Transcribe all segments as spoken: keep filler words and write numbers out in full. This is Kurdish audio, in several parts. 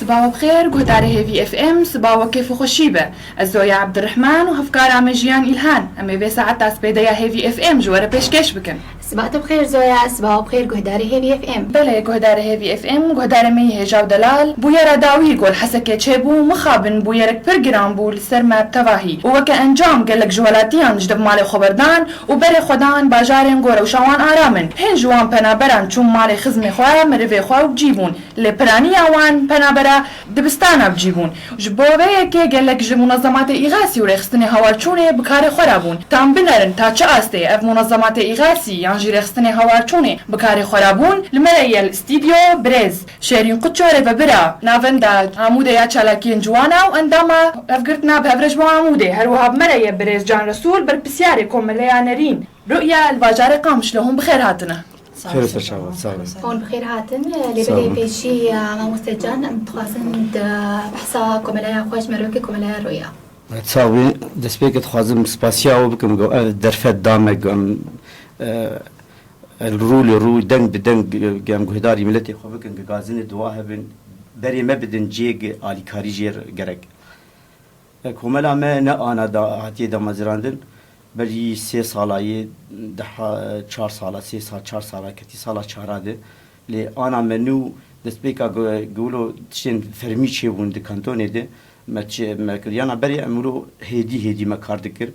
Sibawa bi xêr, guhdarê Hêvî F M, sibawa kêf û xweşî be. Ez Zoya Ebdirehman û hevkara me Jiyan Îlhan. Em ê vê saeta spêdeya Hêvî F M ji we re pêşkêş bikin. Siba te bi xêr Zoya, sibawa bi xêr guhdarê Hêvî F M. Belê, guhdarê Hêvî F M, guhdarê me yî hêja û delal, bûyera dawî ku li Hesekê çêbû, mixabin bûyerek pir giran bû li ser me bi tevahî û weke encam gelek ji welatiyan ji dev malê xwe berdan û berê xwe dan bajarên ku rewşa wan aram in. Hin ji wan penaberan çûn malê xizmê xwe, merivê xwe û bi cî bûn. Lê piraniya wan penabera dibistana bi cî bûn. Ji bo vê yekê gelek ji munezematê îxasî û rêxistinê hawarçûnê bi karê xwe re bûn. Tam binerin ta çi astê ev munezematê îxasî yan jî rêxistinê hawarçûnê bi karê xwe re bûn. Li me re ye li stîdyo birêz Şêrîn Quço, rêvebira Navenda Amûdê ya Çalakiyên Ciwana û endama Hevgirtina bi Hev Re ji bo Amûdê. Her wiha bi me re ye birêz Can Resûl, berpirsiyarê Komeleya Nerîn Ru'ya li bajarê Qamişlo. Hûn bi xêr hatine. Sağ ol, Xêr sağ ol, ser çavan, sağ ol. Hûn bi xêr hatin. Lê Sağ belê olun. Pêşî, e, mamoste Can, em dixwazin di behsa komeleya xwe ji me re bike, komeleya Roya. Sax bî, destpêkê dixwazim spasiya we bikim, ku ev derfet da me, ku em, e, rû li rû, deng bi deng, ku em guhdarî miletê xwe bikin, ku gazinê dua hebin, berê me bidin cihê ku alîkarî jê re gerek. E, komela me ne ana da hatiye damezrandin, berî sê sala yê, daha çar sala, sê sal, çar sala ketî sala çara de. Lê ana me nû destpêka gu-, gulo tiştên fermî çêbûn di kantonê de. Me çi, me kir. Yana berê em wilo hêdî hêdî me kar dikir.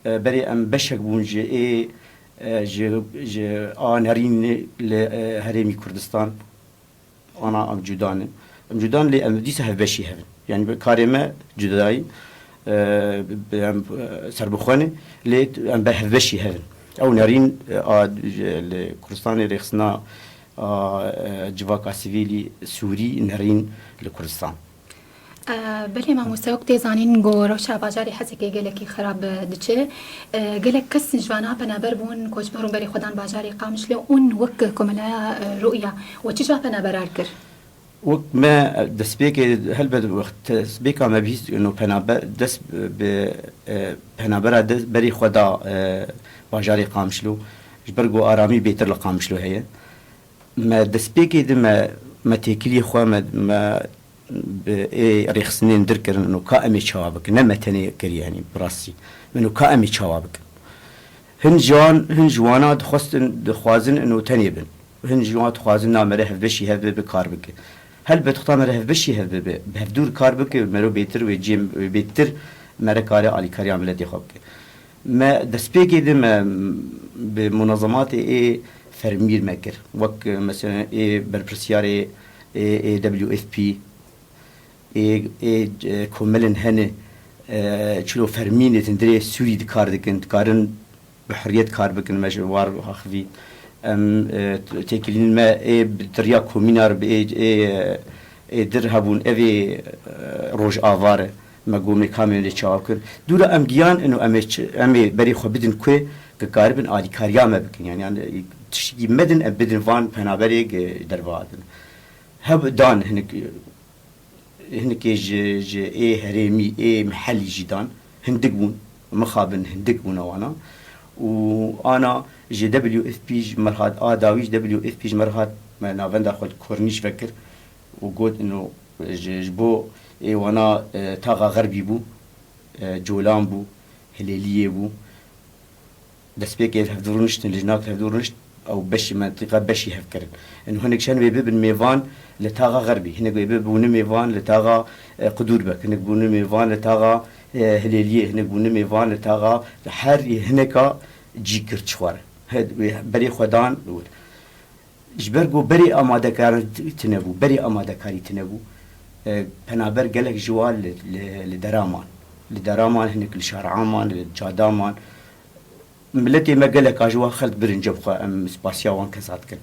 E, berê em beşek bûn ji ê, e, ji, ji a nerîn li, e, Herêmî Kurdistan. Ana em cuda ne. Em cuda ne, lê em dîsa hevbeşî hev in. Yanî bi karê me cudayî, e, bi, bi, em, e, serbixwe ne, lê em bi hevbeşî hev in. Ew nerîn, e, a, li Kurdistanê rêxistina, a, e, civaka sivîlî Sûrî nerîn li Kurdistan. E, belê mamoste, wek tê zanîn ku rewşa bajarê Hesekê gelekî xerab diçe. E, gelek kes ji vana penaber bûn, koçber û berê xwe dan bajarê Qamişlo û wek komeleya, e, Ru'ya we çi ji penaberar kir? Wek me destpêkê, helbet wext destpêka me bihîst, ino penaber, dest bi, e, penabera dest berê xwe da, e, bajarê Qamişlo. Ji ber ku aramî bêtir li Qamişlo heye. Me destpêkê de me, me têkiliyê xwe, me, me bi ê rêxistinên dir kirin, ino ka em ê çawa bikin, ne me tenê kiriye, yanî bi rastî. Ino ka em ê çawa bikin. Hin ji wan, hin ji wana dixwestin, dixwazin ino tenê bin. Hin ji wan dixwazin na mere hevbeşî hev bibe, bi kar bike. Helbet xta mere hevbeşî hev bibe, bi hevdûr kar bike, mero bêtir wê cêm, wê bêtir mere kare alîkariya miletê xwe bike. Me destpêkê de me bi munazematê ê fermî me kir. Wek, mesela, ê berpirsiyarê ê, ê W F P, ê, ê, e, komelên hene, e, çilo fermî ne, hundirê Sûrî dikar dikin, dikarin bi huriyet kar bikin, me ji war axivî. Em, e, têkilîn me ê bi diriya komînar bi ê, ê, ê dir hebûn, ev ê, e, Rojava re. Me gomê kamê lê çawa kir. Dûra em giyan ino em ê çi, em ê berê xwe bidin ku, ku karibin alîkariya me bikin. Yani, yani tiştekî medin em bidin van penaberê, e, derva din. Heb dan hinik, hinikê ji, ji ê herêmî, ê mihellî jî dan. Hindik bûn. Mixabin hindik bûn wana. Û ana ji W F P ji merhat, a dawî ji W F P ji merhat me navenda xwe kornîş vekir. û got, ino, ji, ji bo ê wana, e, taxa xerbî bû, e, colan bû, hilêliyê bû. Destpêkê hevdû rûniştin, li jinak hevdû rûnişt, ew beşî mentiqa beşî hev kirin. Ino hinek şen wê bibin mêvan li taxa xerbî, hinek wê bibûne mêvan li taxa, e, Qudûrbek, hinek bûne mêvan li taxa, e, Hilêliyê, hinek bûne mêvan li taxa, her hineka cî kir çixwar. He, wê berê xwe dan wir. Ji ber ku berê amadekaran tine bû, berê amadekarî tine bû, e, penaber gelek ji wan li, li, li dera man. Li dera man, hinek li şara man, li cada man. Miletê me geleka ji wan xelk birin cem xwe, em spasiya wan kesa dikin.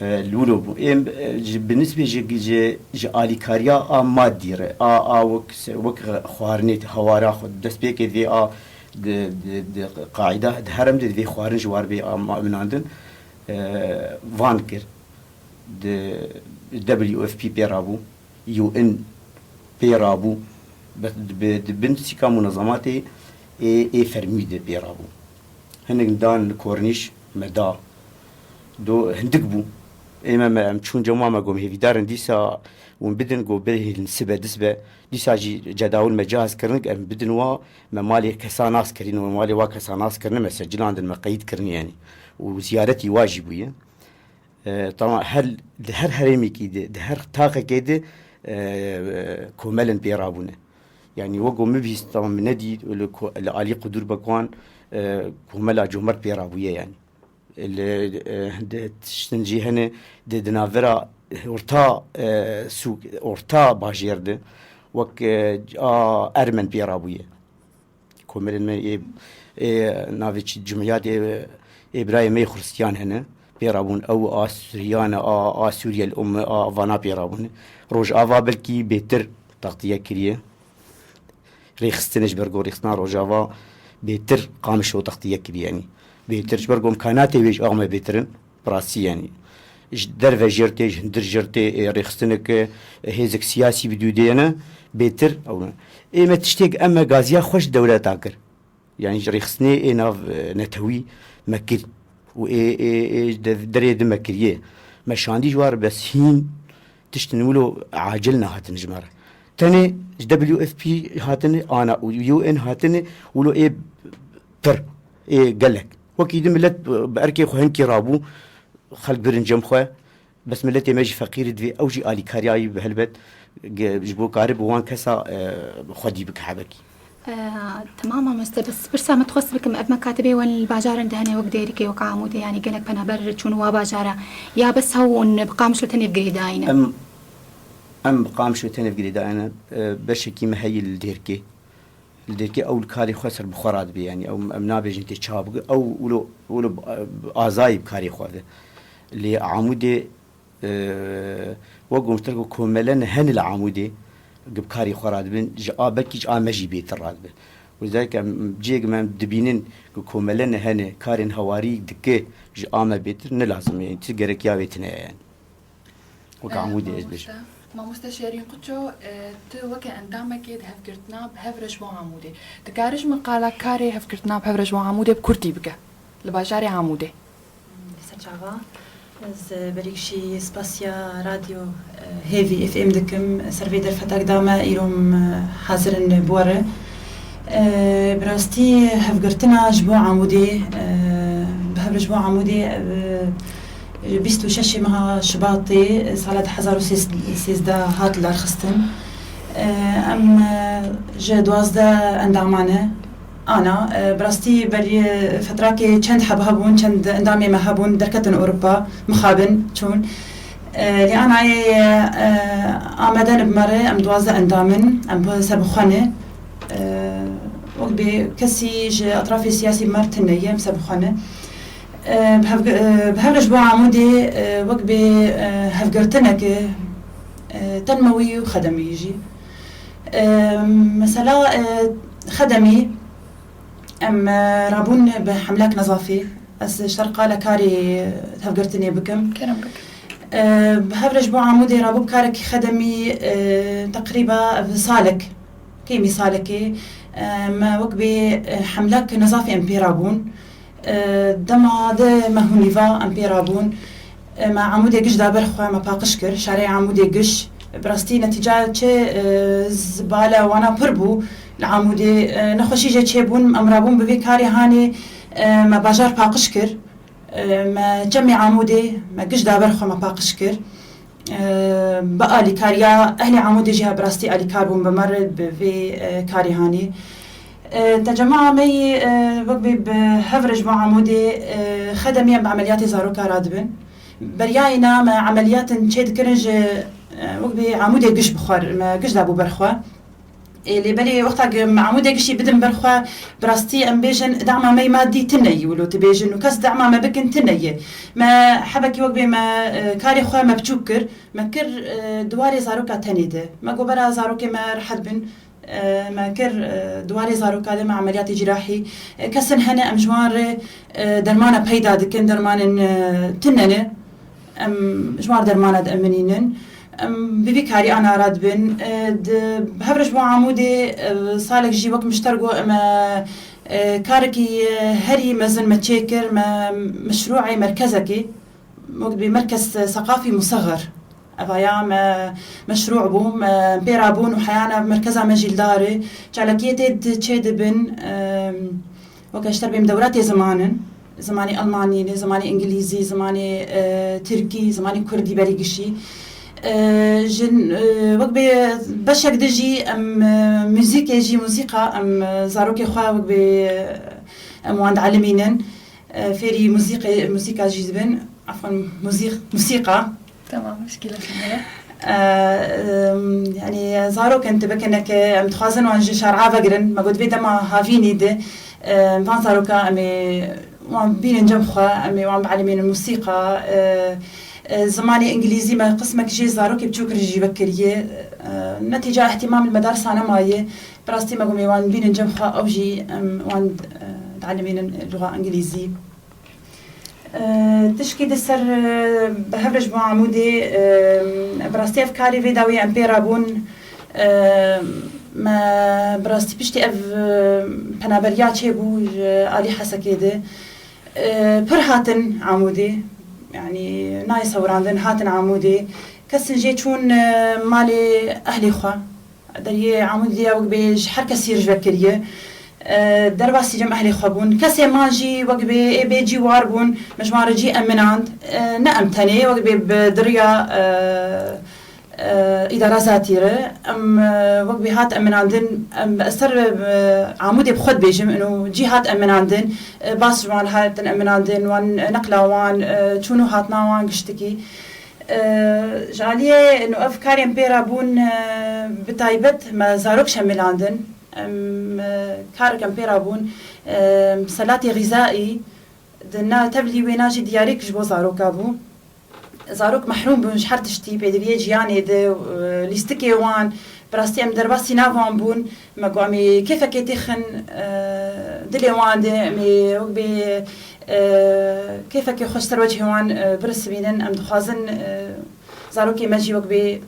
E, li wilo bû. Êm, e, ji, bi nisbê ji, ji, ji alîkariya a madî re, a, a wek se-, wek xwarinê hawara xwe, destpêkê vê a di, di, di qaîda, di herem de divê xwarin ji war bê a ma-, minandin. e, van kir. Di W F P pê rabû, U N pê rabû, bi, bi, di bin sîka munezematê ê, ê fermî de pê rabû. Hinek dan kornîş me da. Do hindik bû. Ê me, me em çûn cem wan, me got hêvîdar in dîsa hûn bidin, got bihêlin sibe dist be. Dîsa jî cedawil me cihaz kirin, em bidin wa, me malê kesa nas kirîn û malê wa kesa nas kirine, me secilandin, me qeyd kirin yanî. Û ziyaretî wa jî bûye. E, tamam, her, di her herêmekî de, di her taxekê de, e, komelin pê rabûne. Yanî wek min bihîst, tamam, min nedî li ko-, li alî qudûr be wan, e, komela comert pê rabûye yanî. Li, e, di tiştin jî hene di, di navbera orta, e, sûk, orta bajêr de wek, e, a Ermen pê rabûye. Komelên me ê, ê navê çi, Cumhuriyet ê, ê birayê me yê Xuristiyan hene. Pê rabûn ew a Suriyane, a, a Suriyel Umme, a vana pê rabûne. Rojava belkî bêtir taxtiye kiriye. Rêxistinê ji ber ku rêxistina Rojava bêtir Qamişlo taxtiye kiriye, yanî bêtir ji ber ku imkanatê wê ji ax me bêtir in, bi rastî yanî. Ji derve jêr tê, ji hundir jêr tê, ê rêxistineke, ê hêzek siyasî bi dû de ne, bêtir ew ne. Ê me tiştêk em me gaziya xwe ji dewleta kir. Yanî ji rêxistinê ê nav, e, netewî me kir û ê, ê, ê de-, derê di me kiriye. Me şandî ji war bes hîn tiştin wilo acil nehatin ji me re. Tenê ji W F P hatine, ana û U N hatine, wilo ê pir, ê gelek. Wekî di milet bi erkê xwe hinkî rabû, xelk birin cem xwe. Bes miletê me jî feqîr divê ew jî alîkariyayî bi helbet ge-, ji bo karib wan kesa, e, xwedî bike hebekî. E, Temam mamoste, bes pirsa me dixwest bikim, ev mekatibê wan li bajaran de hene wek Dêrikê, wek Amûdê, yanî gelek penaber çûn wa bajara. Ya bes hew hûn bi Qamişlo tenê girêdayî ne? Em, em bi Qamişlo tenê girêdayî ne, e, beşekî me heye li Dêrikê. Li Dêrikê ew li karê xwe ser bi xwe radibe, yanî ew em nabêjin tê çawa bike, ew wilo, wilo, e, azayî bi karê xwe be. Lê Amûdê, e, wek gomiştir ku komele ne hene li Amûdê, bi karê xwe radibin, ji a belkî ji a me jî bêtir radibe. Wezayek em cihê me dibînin ku komele ne hene, karên hewarî dike ji a me bêtir, ne lazim e, yanî tu gerekiya wê tine ye yanî. Wek Amûdê ez bêjim. Mamoste, mamoste Şêrîn Quço, e, tu weke endamekê di hevgirtina bi hev re ji bo Amûdê. Dikarî ji min qala karê hevgirtina bi hev re ji bo Amûdê bi kurtî bike? Li bajarê Amûdê. Li ser çava, ez, e, berî gişî spasiya radyo, e, Hêvî F M dikim. Ser vê derfetek da me îro em, e, hazir in bi we re. E, bi rastî hevgirtina ji bo Amûdê, e, bi hev re ji bo Amûdê, e, Bîst û şeş meha Şibatê sala du hezar û sêzdeh hat lidarxistin. Em ji duwazdeh endaman e. Ana, bi rastî berî fetrakê çend heb hebûn, çend endamê me hebûn, derketin Ewropa, mixabin çûn. Lê anayê amade ne bi me re, em duwazdeh endam in, em bi ser bi xwe ne. Wek bê kesî ji etrafê siyasî bi me re tune ye, em ser bi xwe ne. E, bi hev-, e, bi hev re ji bo Amûdê, e, wek bê, e, hevgirtineke, e, tenmewî û xedemî jî. E, mesela, e, xedemî, em, e, rabûn bi hemlek nezafî. Ez şerqa li karê hevgirtinê bikim. Kerem bik. E, bi hev re ji bo Amûdê rabû bi karekî xedemî, e, teqrîba ev salek, kêmî salekê, e, me wek bê, e, hemlek nezafî em pê rabûn. E, dema de me hûnîva em pê rabûn. E, me Amûdê giş da ber xwe, me paqij kir, şarê Amûdê giş. Bi rastî netîca çi, e, zibale wana pir bû li Amûdê. E, nexweşî jê çêbûn, em rabûn bi vê karê hanê, e, me bajar paqij kir. E, me çemê Amûdê, me giş da ber xwe, me paqij kir. E, bi alîkariya ehlê Amûdê jî, ha, bi rastî alîkar bûn bi me re, bi vê, e, karê hanê. E, te cema me yî, e, wek bê bi hev re ji bo Amûdê, e, xedemî em bi emeliyatê zaroka radibin. Beriyayê na me emeliyatên çê dikirin ji, e, wek bê Amûdê giş bi xwe, me giş dabû ber xwe. Ê, lê belê wexta ku me Amûdê giştî bidin ber xwe, bi rastî em bêjin dema me yê madî tune yî, wilo tu bêjin û kes dema me bikin tune yî. Me hebekî wek bê me, e, karê xwe me biçûk kir, me kir, e, di warê zaroka tenê de. Me got bera zarokê me rehet bin, e, me kir, e, di warê zaroka de me emeliyatê cîrahî. E, kesin hene em ji wan re, e, dermana peyda dikin, dermanên, e, tune ne. Em ji wan dermana dieminînin. Em bi vî karî ana radibin. E, di, bi hev re ji bo Amûdê, e, salek jî wek min ji te re got, em, e, e, karekî, e, herî mezin me çêkir, me meşrûê merkezekê, wek bê merkez seqafî museğer. Evaya me meşrû bû, me pê rabûn û heyana merkeza me jî li dar e. Çalakiyê tê di çê dibin, em, weke ji ter bêm dewra tê zimanin. Zimanê Almanî, zimanê Îngilîzî, zimanê, e, Tirkî, zimanê Kurdî berî gişî. E, jin, e, wek bê beşek di jî em, e, muzîkê jî, muzîka em, e, zarokê xwe wek bê, e, em wan dielimînin. E, fêrî muzîkê, muzîka jî dibin. Afwan, muzîk, musîka. Tamam, muşkîle çi ye? E, em, yani zarok in, tu bikin, em dixwazin wan ji şara vegirin. Me got vê dema havînî de, e, van zaroka em ê wan bînin cem xwe, em ê wan bielimînin musîka. E, e, zimanê îngilîzî me qismek jê zarokê biçûk re jî vekiriye. E, netîca îhtîmam li medarsa nemaye. Bi rastî me got em ê wan bînin cem xwe, ew jî em wan, e, dielimînin luxa îngilîzî. E, tişkî di ser, e, bi hev re ji bo Amûdê, e, bi rastî ev karê vê dawî em pê rabûn, e, me bi rastî piştî ev, e, penaberiya çêbû ji alî Hesekê de, e, pir hatin Amûdê, yanî nayê sewirandin, hatin Amûdê. Kesin jê çûn, e, malê ehlê xwe. Deriyê Amûdê ya wek bê ji her kesî re ji vekiriye. E, derbasî cem ehlê xwe bûn. Kesê man jî wek bê ê bê cî war bûn, me ji wan re cî eminand. E, ne em tenê, wek bê bi diriya, e, e, îdara zatî re. Em, e, wek bê hat eminandin, em, ez ser, e, Amûdê bi xwe dibêjim, ino cî hat eminandin, e, bas ji wan hatin eminandin, wan, e, neqla wan, e, çûn û hatina wan giştikî. E, ji aliyê, ino ev karên pê re bûn, e, bi taybet me zarok şemilandin. Em, e, karek em pê re bûn, e, selatê xîzaî di na tevlî wêna jî diyarîk ji bo zaroka bû. Zarok mehrûm bûn ji her tiştî, pêdiviyê jiyanê de, e, lîstikê wan, bi rastî em derbasî nav wan bûn. Me got, em ê kêfekê têxin, e, dilê wan de, em ê wek bê, e, kêfekê xwe ji ser wecihê wan, e, birisibînin. Em dixwazin, e, zarokê me jî wek bê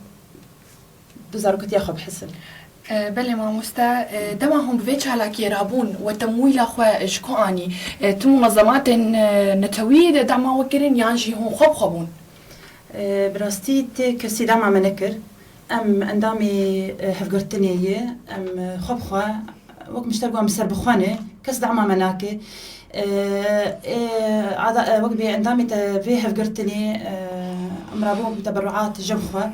bi zarokatiya xwe bihisin. E, belê mamoste, e, dema hûn bi vê çalakiyê rabûn, we temwîla xwe ji ku anî? E, tu munezematên, e, netewî de dema we kirin yan jî hûn xwe bi xwe bûn? E, bi rastî tê kesî dema me nekir. Em endamê, e, hevgirtinê ye. Em, e, xwe bi xwe, wek min ji te got, em serbixwe ne. Kes dema me nake. E, e, ada, e, wek bê endamê te vê hevgirtinê, e, em rabûn teberuat ji xwe.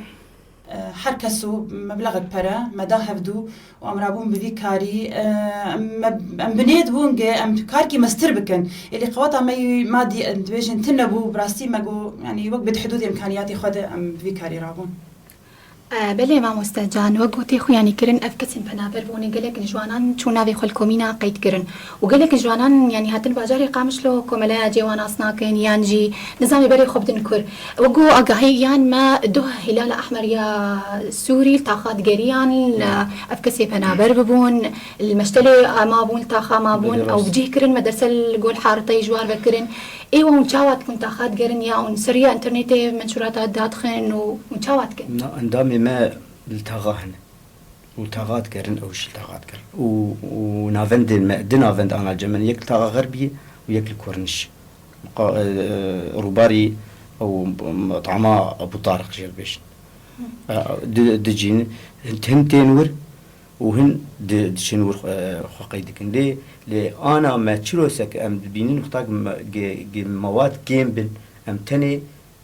E, her kes û meblexek pere me da hevdû û em rabûn bi vî karî, e, em, me, em bi nêt bûn ge em karkî mestir bikin. Êlî qeweta me yî madî, em dibêjin tune bû, bi rastî me got, yanî wek bi di hidûdê îmkaniyatê xwe de em bi vî karî rabûn. E, belê mamoste can, wek gotê xwe yanî kirin, ev kesên penaber bûne, gelek ji wanan çû navê xwe li komîna qeyd kirin. Û gelek ji wanan, yanî hatin bajarê Qamişlo, komeleya cê wan nas nakin, yan jî nizamê berê xwe bidin kur. Wek ku agahiyan me, duh Hilala Ehmer ya Sûrî li taxa digeriyan, li ev kesê penaber bibûn, li meştelê mabûn, li taxa mabûn, ew bi cih kirin, mederse li gol hariteyê ji war vekirin. Ê we hûn çawa dikin taxa digerin ya hûn seriya înternetê menşûrata dadixin û hûn çawa dikin? Na, endamê me li taxa hene. Û taxa digerin, ew jî taxa digerin. Û, û navendên me, di navend ana cem min, yek li taxa Xerbiyê û yek li Kornîş. Qa-, e, e, rûbarî ew metama Ebû Tariq jê dibêjin. E, di, dicîn, hin tên wir û hin di, diçin wir xwe, xwe qeyd dikin. Lê, lê ana me çirosek em dibînin wexta ge, ge, ge mewad kêm bin, em tenê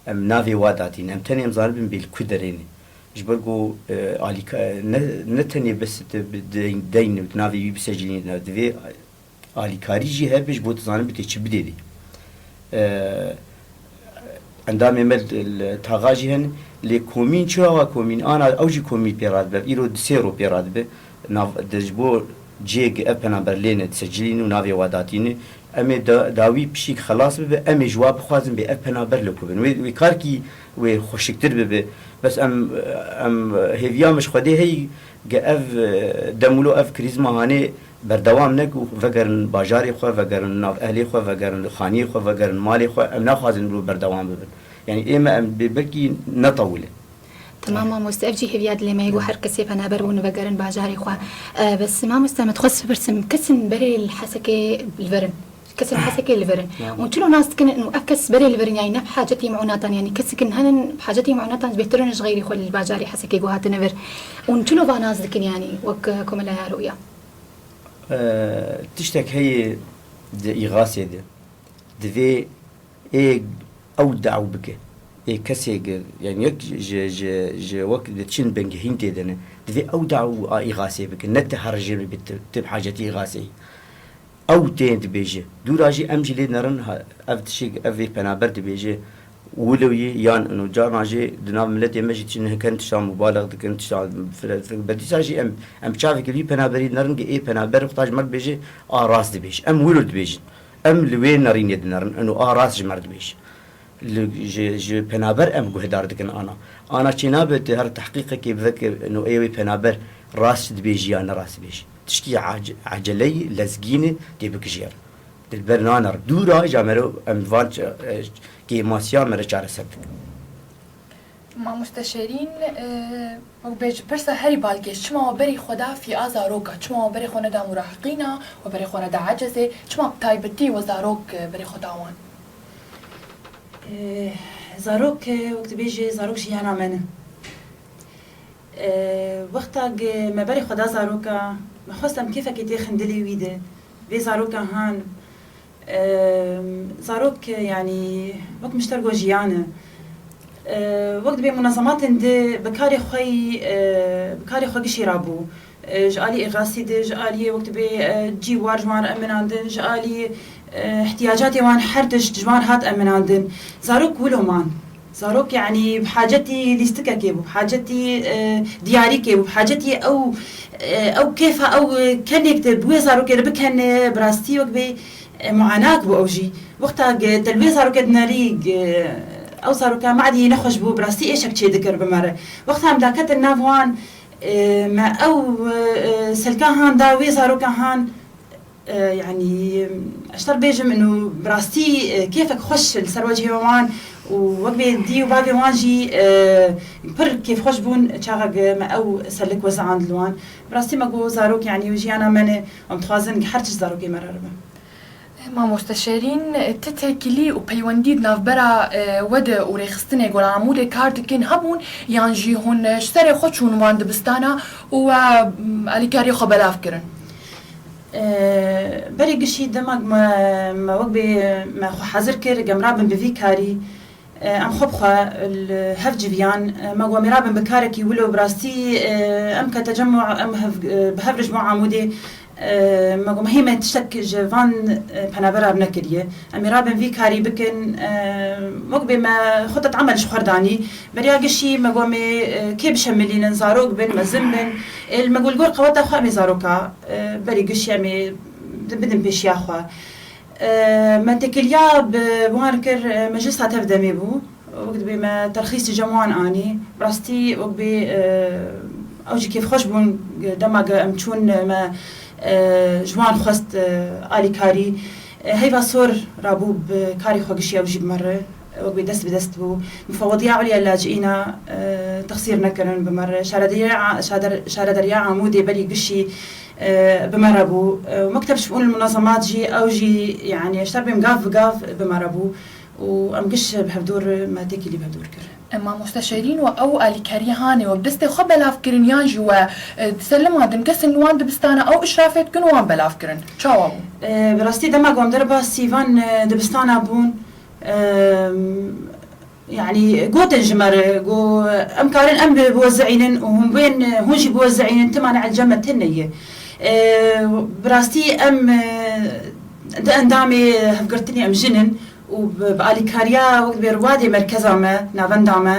em navê wa datîn. Em tenê em zanibin bê li ku derê ne. Ji ber ku, e, alîka-, ne, ne tenê bes tu bi deyn, deyn navê wî bisecilîne, divê alîkarî jî hebe ji bo tu zanibî tê çi bidê dê. E, endamê me li, li taxa jî hene, lê komîn çi awa komîn, ana ew jî komîn pê radibe, îro di sê ro pê radibe, nav, de ji bo cihê ev penaber lê ne, disecilîne û navê wa datîne, em ê da, dawî pişik xelas bibe, em ê ji wa bixwazin bê ev penaber li ku bin. Wê, wê karkî wê xweşiktir bibe. Bes em, em hêviya min ji Xwedê heyî ge ev, e, demûlo ev krîzma hanê berdewam neke û vegerin bajarê xwe, vegerin nav ehlê xwe, vegerin xaniyê xwe, vegerin malê xwe. Em naxwazin wilo berdewam bibin. Yanî ê me em bê belkî netewile. Temam mamoste, ev jî hêviya dilê me ye ku her kesê penaber bûn û vegerin bajarê xwe. E, bes mamoste, me dixwest bipirsim, kesin berê li Hesekê li vir in? Kesên Hesekê li vir in. Yanî. Hûn çilo nas dikin, û ev kes berê li vir in, yanî ne bi hacetî miûnatan, yanî kesik in henin bi hacetî miûnatan bêhtir in ji xeyrî xwe li bajarê Hesekê ku hatine vir. Hûn çilo va nas dikin, yanî wek, e, Komeleya Rûya? E, tiştek heye di îxasê de. Divê ê ew daw bike. Ê kesê ge-, yanî yek ji, ji, ji wek diçin bingehîn tê de ne. Divê ew daw a îxasê bike. Ne ti her rejîmê bî ti, ti bi hacetî îxasê yî. Ew tên dibêje. Dûra jî em jî lê nerin, ha, ev tişik, ev vê penaber dibêje. Wilo yî yan ino carna jî di nav miletê me jî tişin hikin tişta mubalex dikin, tişta fire-, fire-, be dîsa jî em, em çavekî li wî penaberî nerin, gi ê penaber wexta ji me dibêje, a rast dibêje. Em wilo dibêjin. Em li wê nerînê dinerin, ino a rast ji me re dibêje. Li, ji, ji penaber em guhdar dikin ana. Ana çênabe tu her tehqîqekê biveke, ino ê wê penaber rast dibêjî ya ne rast dibêjî. Tişkî ac-, eceleyî lezgînî tê bikijêre. Dilber naner dûra ja mero em van ç-, e, kêmasiya mere çareser dikin. Mamoste Şêrîn, e, wek bêj pirsa herî balkêş, çima we berî xwe da fîa zaroka, çima we berê xwe neda murahiqîna, we berê xwe neda ecezê, çima bi taybetî we zarok, e, berê xwe da wan? E, zarok, e, wek dibêjê, zarok jiyana me ne. E, wexta ge me berê xwe da zaroka, me xwest em kêfekê têxin dilê wî de. Vê zaroka han, e, zarok, yanî wek min ji te re got jiyan e. E, wek dibê munezematên di bi karê xwe yî, e, bi karê xwe gişî rabû. E, ji alî êxasî de, ji aliyê wek dibê, e, cî war ji wan re eminandin, ji alî, e, ihtiyacatê wan her tişt ji wan hat eminandin. Zarok wilo man. Zarok, yanî bi hacetî lîstikekê bû, bi hacetî, e, diyarîkê bû, bi hacetî ew, e, ew kêfa ew, e, kenêk de bi wê zarokê re bikene, bi rastî wek bê, e, muanak bû ew jî. Wexta ge te li wê zarokê dinerî, ge ew zaroka madî nexweş bû, bi rastî êşek çêdikir bi me re. Wexta em daketin nav wan, e, me ew, e, selka han da wê zaroka han, E, yanî, ez ji te re bêjim, ino bi rastî, e, kêfek xweş li ser wecihê wan û wek bê dî û bavê wan jî, e, pir kêfxweş bûn, çaxek me ew selik weziand li wan. Bi rastî me got, zarok, yanî, jiyana me ne, em dixwazin her tişt zarokê me re bibe. Mamoste Şêrîn, ti têkilî û peywendî di navbera, e, we de û rêxistinê Gora Amûdê kar dikin hebûn, yan jî hûn, e, ji serê xwe çûn van dibistana û we, m, alîkariyê xwe belav kirin? E, berê gişî dema me, me wek bê me xwe hazir kir, gem rabin bi vî karî, e, em xwe bi xwe li hev civiyan, e, me got, em ê rabin bi karekî wilo bi rastî, e, em ke tecemû, em hev, e, bi hev re ji bo Amûdê, e, me got, me hê me tiştek ji van, e, penabera re nekiriye. Em ê rabin vî karî bikin, e, wek bê me xwe te emel ji xwe re danî. Beriya gişî me got, em ê, e, kê bişemilînin, zarok bin, mezin bin. Ê, me got, li gor qeweta xwe em ê zaroka, e, berî gişî em ê di-, bidin pêşiya xwe. E, me têkiliya bi wan kir, e, meclisa tev demê bû. Wek dibê me terxîs cem wan anî. Bi rastî wek bê, e, ew jî kêfxweş bûn, dema ge em çûn, me, e, ji wan xwest, e, alîkarî. E, heyva sor rabû bi karê xwe gişî ew jî bi me re. Wek bê dest bi dest bû. Mufewediya Ulya Laciîna, e, texsîr nekirin bi me re. Şarederiya, şader-, Şarederiya Amûdê berî gişî, e, bi me re bû. E, Mekteb Şiûn Munezemat jî, ew jî, yanî, ji te re bêm gav bi gav bi me re bû. Û em giş bi hevdûr me têkilî bi hevdûr kir. E, mamoste Şêrîn, we ew alîkarî hanê we bi destê xwe belav kirin yan jî we, e, di ser lima din kesên li wan dibistana ew işrafê dikin û wan belav kirin? Çawa bû? E, bi rastî dema ku em derbasî van, e, dibistana bûn, e, yanî gotin ji me re, got, em karin em bi, biwezîînin û hûn bên, hûn jî biwezîînin, tima ne ecem me tune ye. E, bi rastî em, e, di endamê hevgirtinê em jin in. û bi, bi alîkariya wek dibê rûbadê merkeza me, navenda me,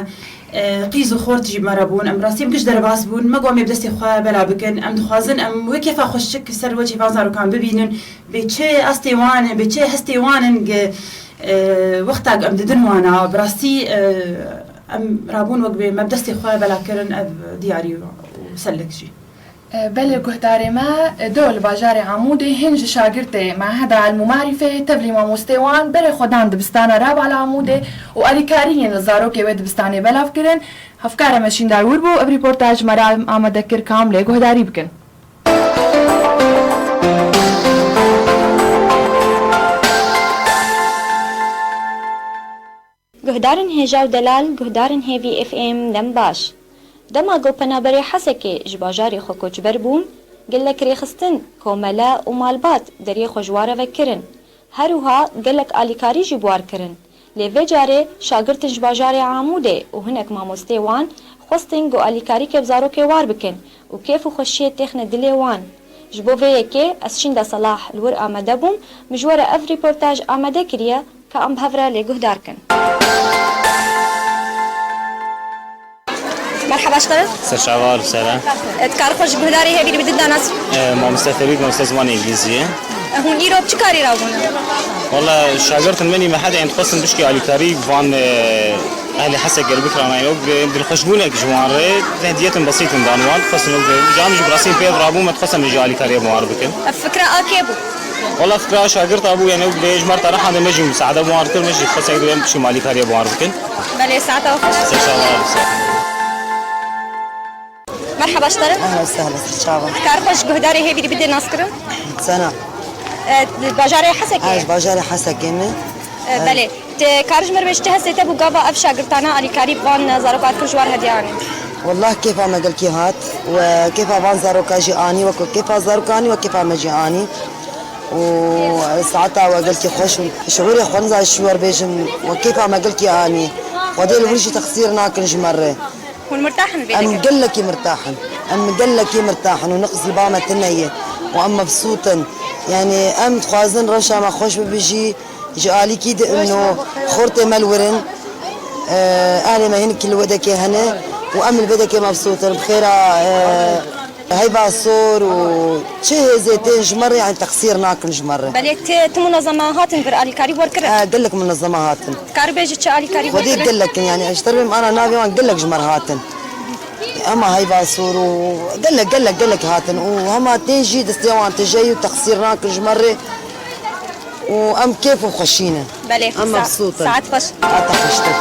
e, qîz û xort jî bi me re bûn. Em rastî bi giş derbas bûn. Me got em ê bi destê xwe bela bikin. Em dixwazin em wê kêfa xweşik ser wecihê van zarokan bibînin. Bê çi astê wan in, bê çi hestê wan in, gi, e, wexta em didin wana. Bi rastî, e, em rabûn wek bê me bi destê xwe bela kirin ev diyarî û selek jî. E, belê guhdarê me, e, do li bajarê Amûdê hin ji şagirtê Meheda Elm û Marîfê tevlî mamostê wan berê xwe dan dibistana Rabala Amûdê û alîkariyên li zarokê wê dibistanê belav kirin. Hevkara me Şîndar Wir bû, ev rîportaj me re amade kir, kam lê guhdarî bikin. Guhdarên hêja û delal, guhdarên Hêvî F M, dem baş. Dema ku penaberê Hesekê ji bajarê xwe koçber bûn, gelek rêxistin, komele û malbat deriyê xwe ji wan re vekirin. Her wiha gelek alîkarî jî bi wan kirin. Lê vê carê şagirtin ji bajarê Amûdê û hinek mamosteyê wan xwestin ku alîkarîkê bi zarokê war bikin û kêf û xweşiyê têxine dilê wan. Ji bo vê yekê ez Şînda Selah li wir amade bûm, min ji we re ev rîportaj amade kiriye, ka em bi hev re lê guhdar kin. Merhaba ji te re. Serçava li ser e. E, dikar xwe ji guhdarê Hêvî bidin danas. E, mamoste Ferîd, mamoste zimanê îngilîzî ye. E, hûn îro bi çi karî rabûne? Wala şagirtin min î mehedê em dixwestin bişkî alîkarî van, e, ehlê Hesekê re bikirana. Ew, e, dilxweşbûnek ji wan re, hediyetin besîtin dan wan. Dixwestin ew, e, cam jî bi rastî pê rabû me dixwestin jî alîkariyê bi wan re bikin. Ev fikra a kê bû? Wala fikra şagirt a bû, yani ew dibê ji mer tarihan de me jî musaade bi wan kir, me jî dixwestin ew dibê em bişkî alîkariyê bi wan re bikin. Belê, saeta xweş. Serçava. Merhaba ji te re. Ehlen sehlen, serçava. Kar xweş guhdarê Hêvî bidê naskirin. Sena. E, bajarê Hesekê. Ez bajarê Hesekê me. E, belê. Te kar ji me re bêje çi hestê te bû gava ev şagirtana alîkarî van zaroka kir ji wan hediye anî? Wallah kêfa me gelkî hat. We kêfa van zaroka jî anî, wek kêfa zaroka anî, we kêfa me jî anî. Û saeta we gelkî xweş û şiûrê xwe niza ji wer bêjim, we kêfa me gelkî anî. Xwedê li wir jî texsîr nakin ji me re. Hûn mirtah in vê Em deke? Gelekî mirtah in. Em gelekî mirtah in û niqs li ba me tune ye. Û em mebsût in. Yani em dixwazin rewşa me xweş bibe jî ji alîkî de ino xortê me li wir in. Ehlê me hinek li wê dekê hene û em li vê dekê mebsût in. Bi xêra, e, Heyva sor û çi hêzê tên ji me re, yani texsîr nakin ji me re. Belê ti, ti munezema hatin vir alîkarî werkirin? E, gelek munezema hatin. Dikar bêjî çi alîkarî Xwedê werkirin? Gelek in, yani ez ji te re bêm ana navê wan gelek ji me re hatin. Hema heyva sor û gelek, gelek, gelek hatin û hema tên jî destê wan tije yî û texsîr nakin ji me re û em kêf û xweşî ne. Belê, Em sa-, mebsût in. Saet xweş. Heta xweştir.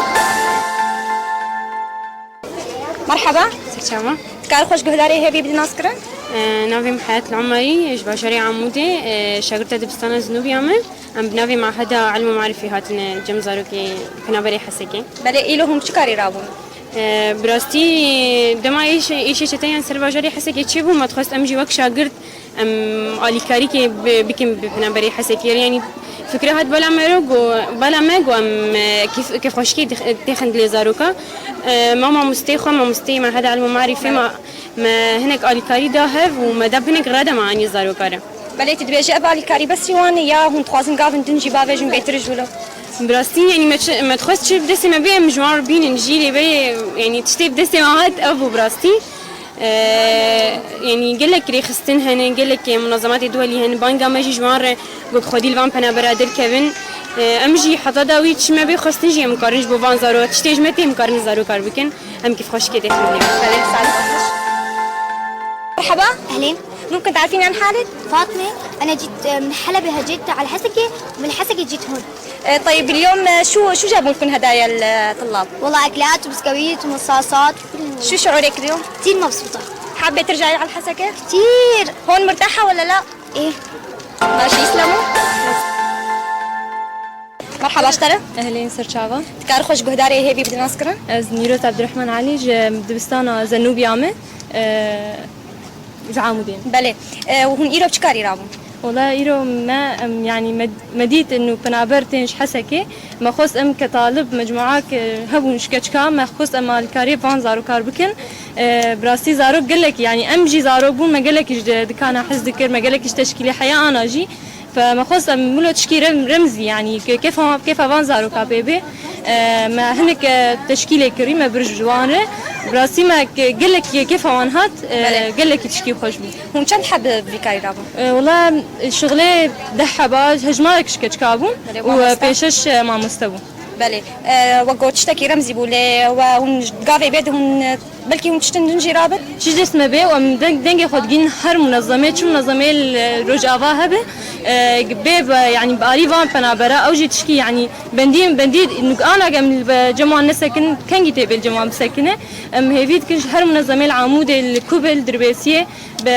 Merhaba. Serçava. Dikar xweş guhdarê Hêvî bidin naskirin? E, navê min Heyat Umerî, ji bajarê Amûdê, e, şagirta dibistana Zinûbiya me. Em bi navê Maheda Ilm û Marifê hatine cem zarokê penaberê Hesekê. Belê, îlo hûn bi çi karî rabûn? E, bi rastî dema êş-, êşê çeteyan ser bajarê Hesekê çêbû, me dixwest em jî wek şagirt Em alîkarîkê bi-, bikin bi penaberê Hesekê re. Yanî fikre hat bala me re got, bala me got em, e, kêf-, kêfxweşikê dix-, têxin dilê zaroka. E, ma mamosteyê xwe, mamosteyê me heda ilm û marîfê me, me hinek alîkarî da hev û me da hinek rede me anî zaroka re. Belê tu dibêjî ev alîkarî besî wan e ya hûn dixwazin gavin din jî bavêjin bêtir ji wilo? Bi rastî, yanî me çi, me dixwest çi bi destê me bê em ji wan re bînin jî lê belê, yanî tiştê bi destê me hat ev bû bi rastî. Eee, yanî gelek rêxistin hene, gelek munazematê duwelî hene, banga me jî ji wan re got xwedî li van penabera derkevin. Eee, em jî heta dawî çi me bê xwestin jî em karin ji bo van zaro-, tiştê ji me tê em karin zarokar bikin. Em kêfxweşikê tê xwendin. Belê, sağ olun. مرحبا. أهلين. ممكن تعرفيني عن حالك؟ فاطمة، أنا جيت من حلب، جيت على حسكة، ومن حسكة جيت هون. آه، طيب، اليوم، آه، شو، شو جابوا لكم هدايا الطلاب؟ والله أكلات وبسكويت ومصاصات وكل شو شعورك اليوم؟ كتير مبسوطة. حابة ترجعي على الحسكة؟ كتير. هون مرتاحة ولا لا؟ إيه. ماشي، يسلموا. مرحبا، اشترى. Ehlên serçava. Dikar xweş guhdarê Hêvî bidin naskirin? Ez Nîrot Abdurrahman Elî ji dibistana Zenûbiya me, e, ji Amûdê. Belê. E, û hûn îro bi çi karî rabûn? Wela îro me, em, yanî me, me dît inu penaber tên ji Hesekê. Me xwest em ke talib mecmuak, e, hebûn ji keçika, me xwest em alîkariyê van zarokar bikin. E, bi rastî zarok gelek, yanî em jî zarok bûn, me gelekî ji dikana hez dikir, me gelekî ji teşkîlê heya ana jî. Fe me xwest em wilo tişkî rem-, remzî, yanî ke-, kêfa, kêfa van zaroka pê bê. E, me hinek, e, teşkîlê kirî, me bir ji wan re. Bi rastî me ke-, gelek kêfa wan hat, e, Belê. Gelekî tişkî xweş bû. Hûn çend heb bi vî karî rabûn? E, wela şixulê deh heba, hejmarek ji keçika bûn Belê, û, e, mamoste? Pênc şeş, e, mamoste bûn. Belê. E, we got tiştekî remzî bû lê we hûn gavê bê de hûn, e, Belkî hûn tiştin din jî rabin? Çi dest me bê û em deng-, dengê xwe digîn her munezemê, çi munezemê li Rojava hebe, e, bê, bê, yanî bi alî van penabera, ew jî tişkî, yanî bendî, bendî nûk anak em li be cem wan nesekin, kengî tê bê li cem wan bisekine. Em hêvî dikin ji her munezemê li Amûdê, li Kubê, li Dirbêsiyê, Bi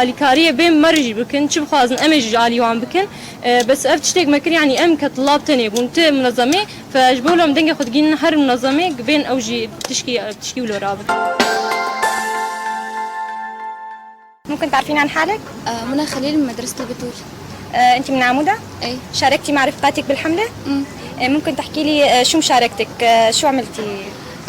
alîkariyê bên me re jî bikin, çi bixwazin em ê jî ji alî wan bikin. E, bes ev tiştek me kir, yanî em ke tulab tenê bûn, ti munezemê, fe ji bo wilo em dengê xwe digihînin her munezemê, bên ew jî tişkî, tişkî wilo rabin. ممكن تعرفين عن حالك؟ آه، منى خليل من مدرسة البتول. آه، أنت من عمودة؟ إيه. شاركتي مع رفقاتك بالحملة؟ مم. آه، ممكن تحكي لي، آه، شو مشاركتك؟ آه، شو عملتي؟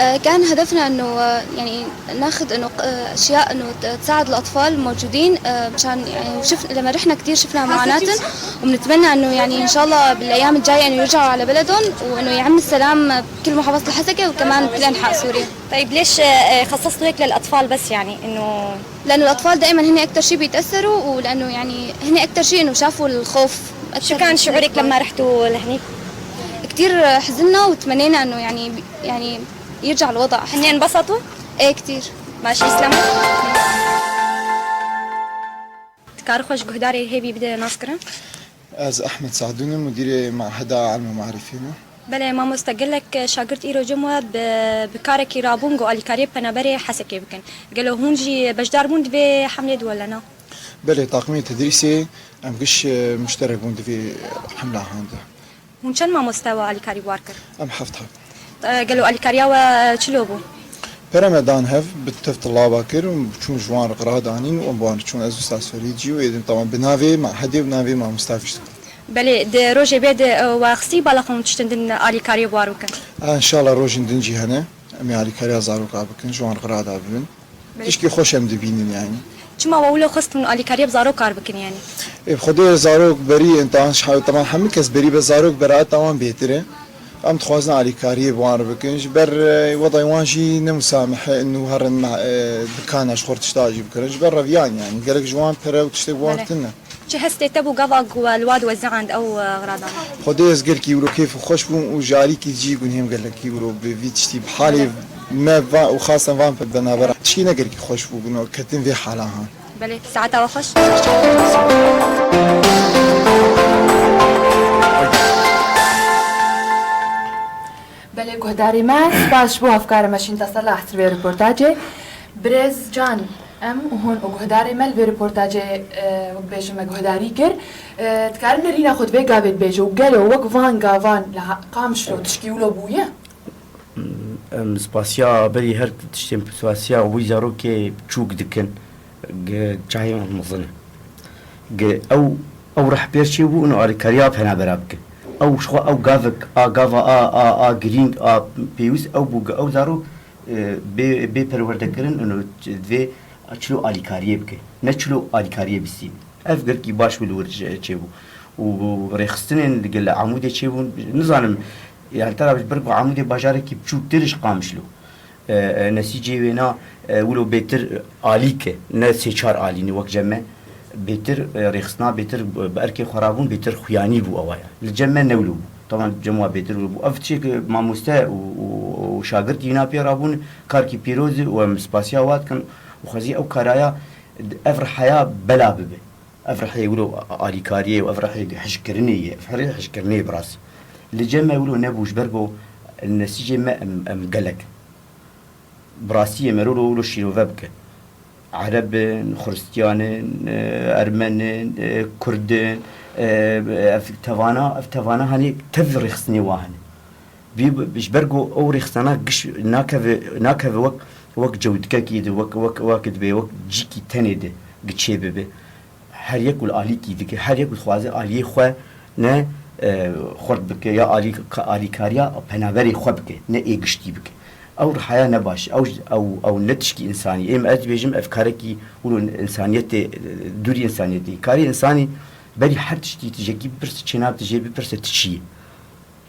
آه، كان هدفنا إنه، آه، يعني، ناخد إنه ق-، آه، أشياء إنه ت-، تساعد الأطفال الموجودين، آه، مشان، يعني، وشف-، لما رحنا كتير شفنا معاناتهم، وبنتمنى إنه، يعني، إن شاء الله بالأيام الجاية إنه يرجعوا على بلدهم، وإنه يعم السلام بكل محافظة الحسكة وكمان بكل أنحاء سوريا. طيب، ليش، آه، خصصتوا هيك للأطفال بس، يعني، إنه لأنه الأطفال دائمًا هن أكتر شي بيتأثروا، ولأنه يعني هن أكتر شي إنه شافوا الخوف أكتر شو كان من شعورك الكبار. لما رحتوا لهنيك؟ كتير حزنا وتمنينا إنه يعني، يعني يرجع الوضع أحسن. هن انبسطوا؟ إيه، كتير. ماشي، يسلموا. Dikare xwe ji guhdarê hêvî bide naskirin? Ez Ehmed Sadûn im, mudirê Meheda Elm û Marifê me. Belê mamoste, gelek şagirt îro cem we bi, bi karekî rabûn ku alîkariyê penaberê Hesekê bikin. Gelo hûn jî beşdar bûn di vê hemlê de wele na? Belê, taqimê tedrîsê em giş, e, muşterek bûn di vê hemla han de. Hûn çend mamoste we alîkarî bi war kir? Em heft heb. E, gelo alîkariya we çilo bû? Pere me dan hev, bi tev tilaba kir û çûn ji wan re qirar danîn û em bi wan re çûn, ez û Ustaz Ferîd jî û êdî, tamam, bi navê mehedê û navê mamosta vişt. Belê, di rojê bê de, e, we xistî bala xwe hûn tiştin din alîkariyê bi war bikin? Ha, înşallah rojên din jî hene. Em ê alîkariya zaroka bikin, ji wan re qirar da bibin. Belê. Tişkî xweş em dibînin yani. Çima we wilo xist hûn alîkariyê bi zarok kar bikin yani? Ê, bi Xwedê zarok berî, ên, tan, tamam, hemû kes berî be zarok beraeta wan bêtir e. Em dixwazin alîkariyê bi wan re bikin. Ji ber, e, wedayê wan jî ne musamih e, inu herin me, e, dikana ji xwe re tişta jî bikirin. Ji ber reviyan yani. Gelek ji wan pere û tiştê bi wan Belê. Tune. Çi hestê te bû gava ku we li wa diwezand ew, e, xiradan? Xwedê ez gelkî wilo kêf û xweş bûm û ji alîkî jî gunhêm gelekî wilo bi vî tiştî bi halê Belê. Me va û xasen van pe benabera. Tiştî ne gelkî xweş bû guno ketin vê hala han. Belê, saeta we xweş. Belê guhdarê me, spas ji bo hevkara me Şînta Salah ser vê reportajê. Birêz Can, em û hûn û guhdarê me li vê reportajê, e, wek bêjim me guhdarî kir. E, dikarin nerîna xwe di vê gavê bêje û gelo wek van gavan li ha-, Qamişlo tişkî wilo bûye? Em spasiya berî her tiştên spasiya wî zarokê çûk dikin. Gi çayê me mezin e. Gi ew, ew rehber çêbû û alîkariya penabera bike. Ew ji xwe ew gavek, a gava a, a, a girîng, a pêwîst ew bû gi ew zarok, e, bê, bê perwerdekirin û divê çilo alîkariyê bike. Ne çilo alîkariyê bistîne. Ev gelkî baş bû li wir çe-, çêbû. Û rêxistinên li gel Amûdê çêbûn, nizanim, yani tera ji ber ku Amûdê bajarekî biçûktir ji Qamişlo. E, e, nesîcê wêna, e, wilo bêtir alîk e, ne sê çar alî ne wek cem me. Bêtir, e, rêxistina bêtir bi erkê xwe rabûn, bêtir xuyanî bû ewa ya. Li cem me ne wilo bû. Taban cem wa bêtir wilo bû. Ev tişek mamoste û, û, û şagirt yîna pê rabûn, karkî pîroz e û em spasiya wa dikin û xwezî ew karaya ev rihaya bela bibe. Ev rihê wilo alîkariyê û ev rihê hişkirinê ye. Ev rihê hişkirinê ye bi rastî. Li cem me wilo nebû ji ber ku nesîcê me em, em gelek. Bi rastî yê merolo wilo şîrove bike. Ereb in, Xiristiyan in, e, Ermen in, e, Kurd in, e, ev tevana, ev tevana hanê tev rêxistinê wa hene. Vî bi-, ji ber ku ew rêxistina giş nakeve, nakeve wek, wek cewdikekî de, wek, wek, wek dibe, wek cîkî tenê de giçê bibe. Her yek li alîkî dike, her yek dixwaze aliyê xwe ne, e, xurt bike ya alî-, ka-, alîkariya penaberê xwe bike, ne ê giştî bike. Ew rihaya ne baş, ew, ew, ew ne tişkî însanî. Êm ez dibêjim ev karekî wilo însaniyetê, e, dûrî însaniyetê. Karê însanî berî her tiştî tijekî bipirse, çênabe tijê bipirse tu çi yî?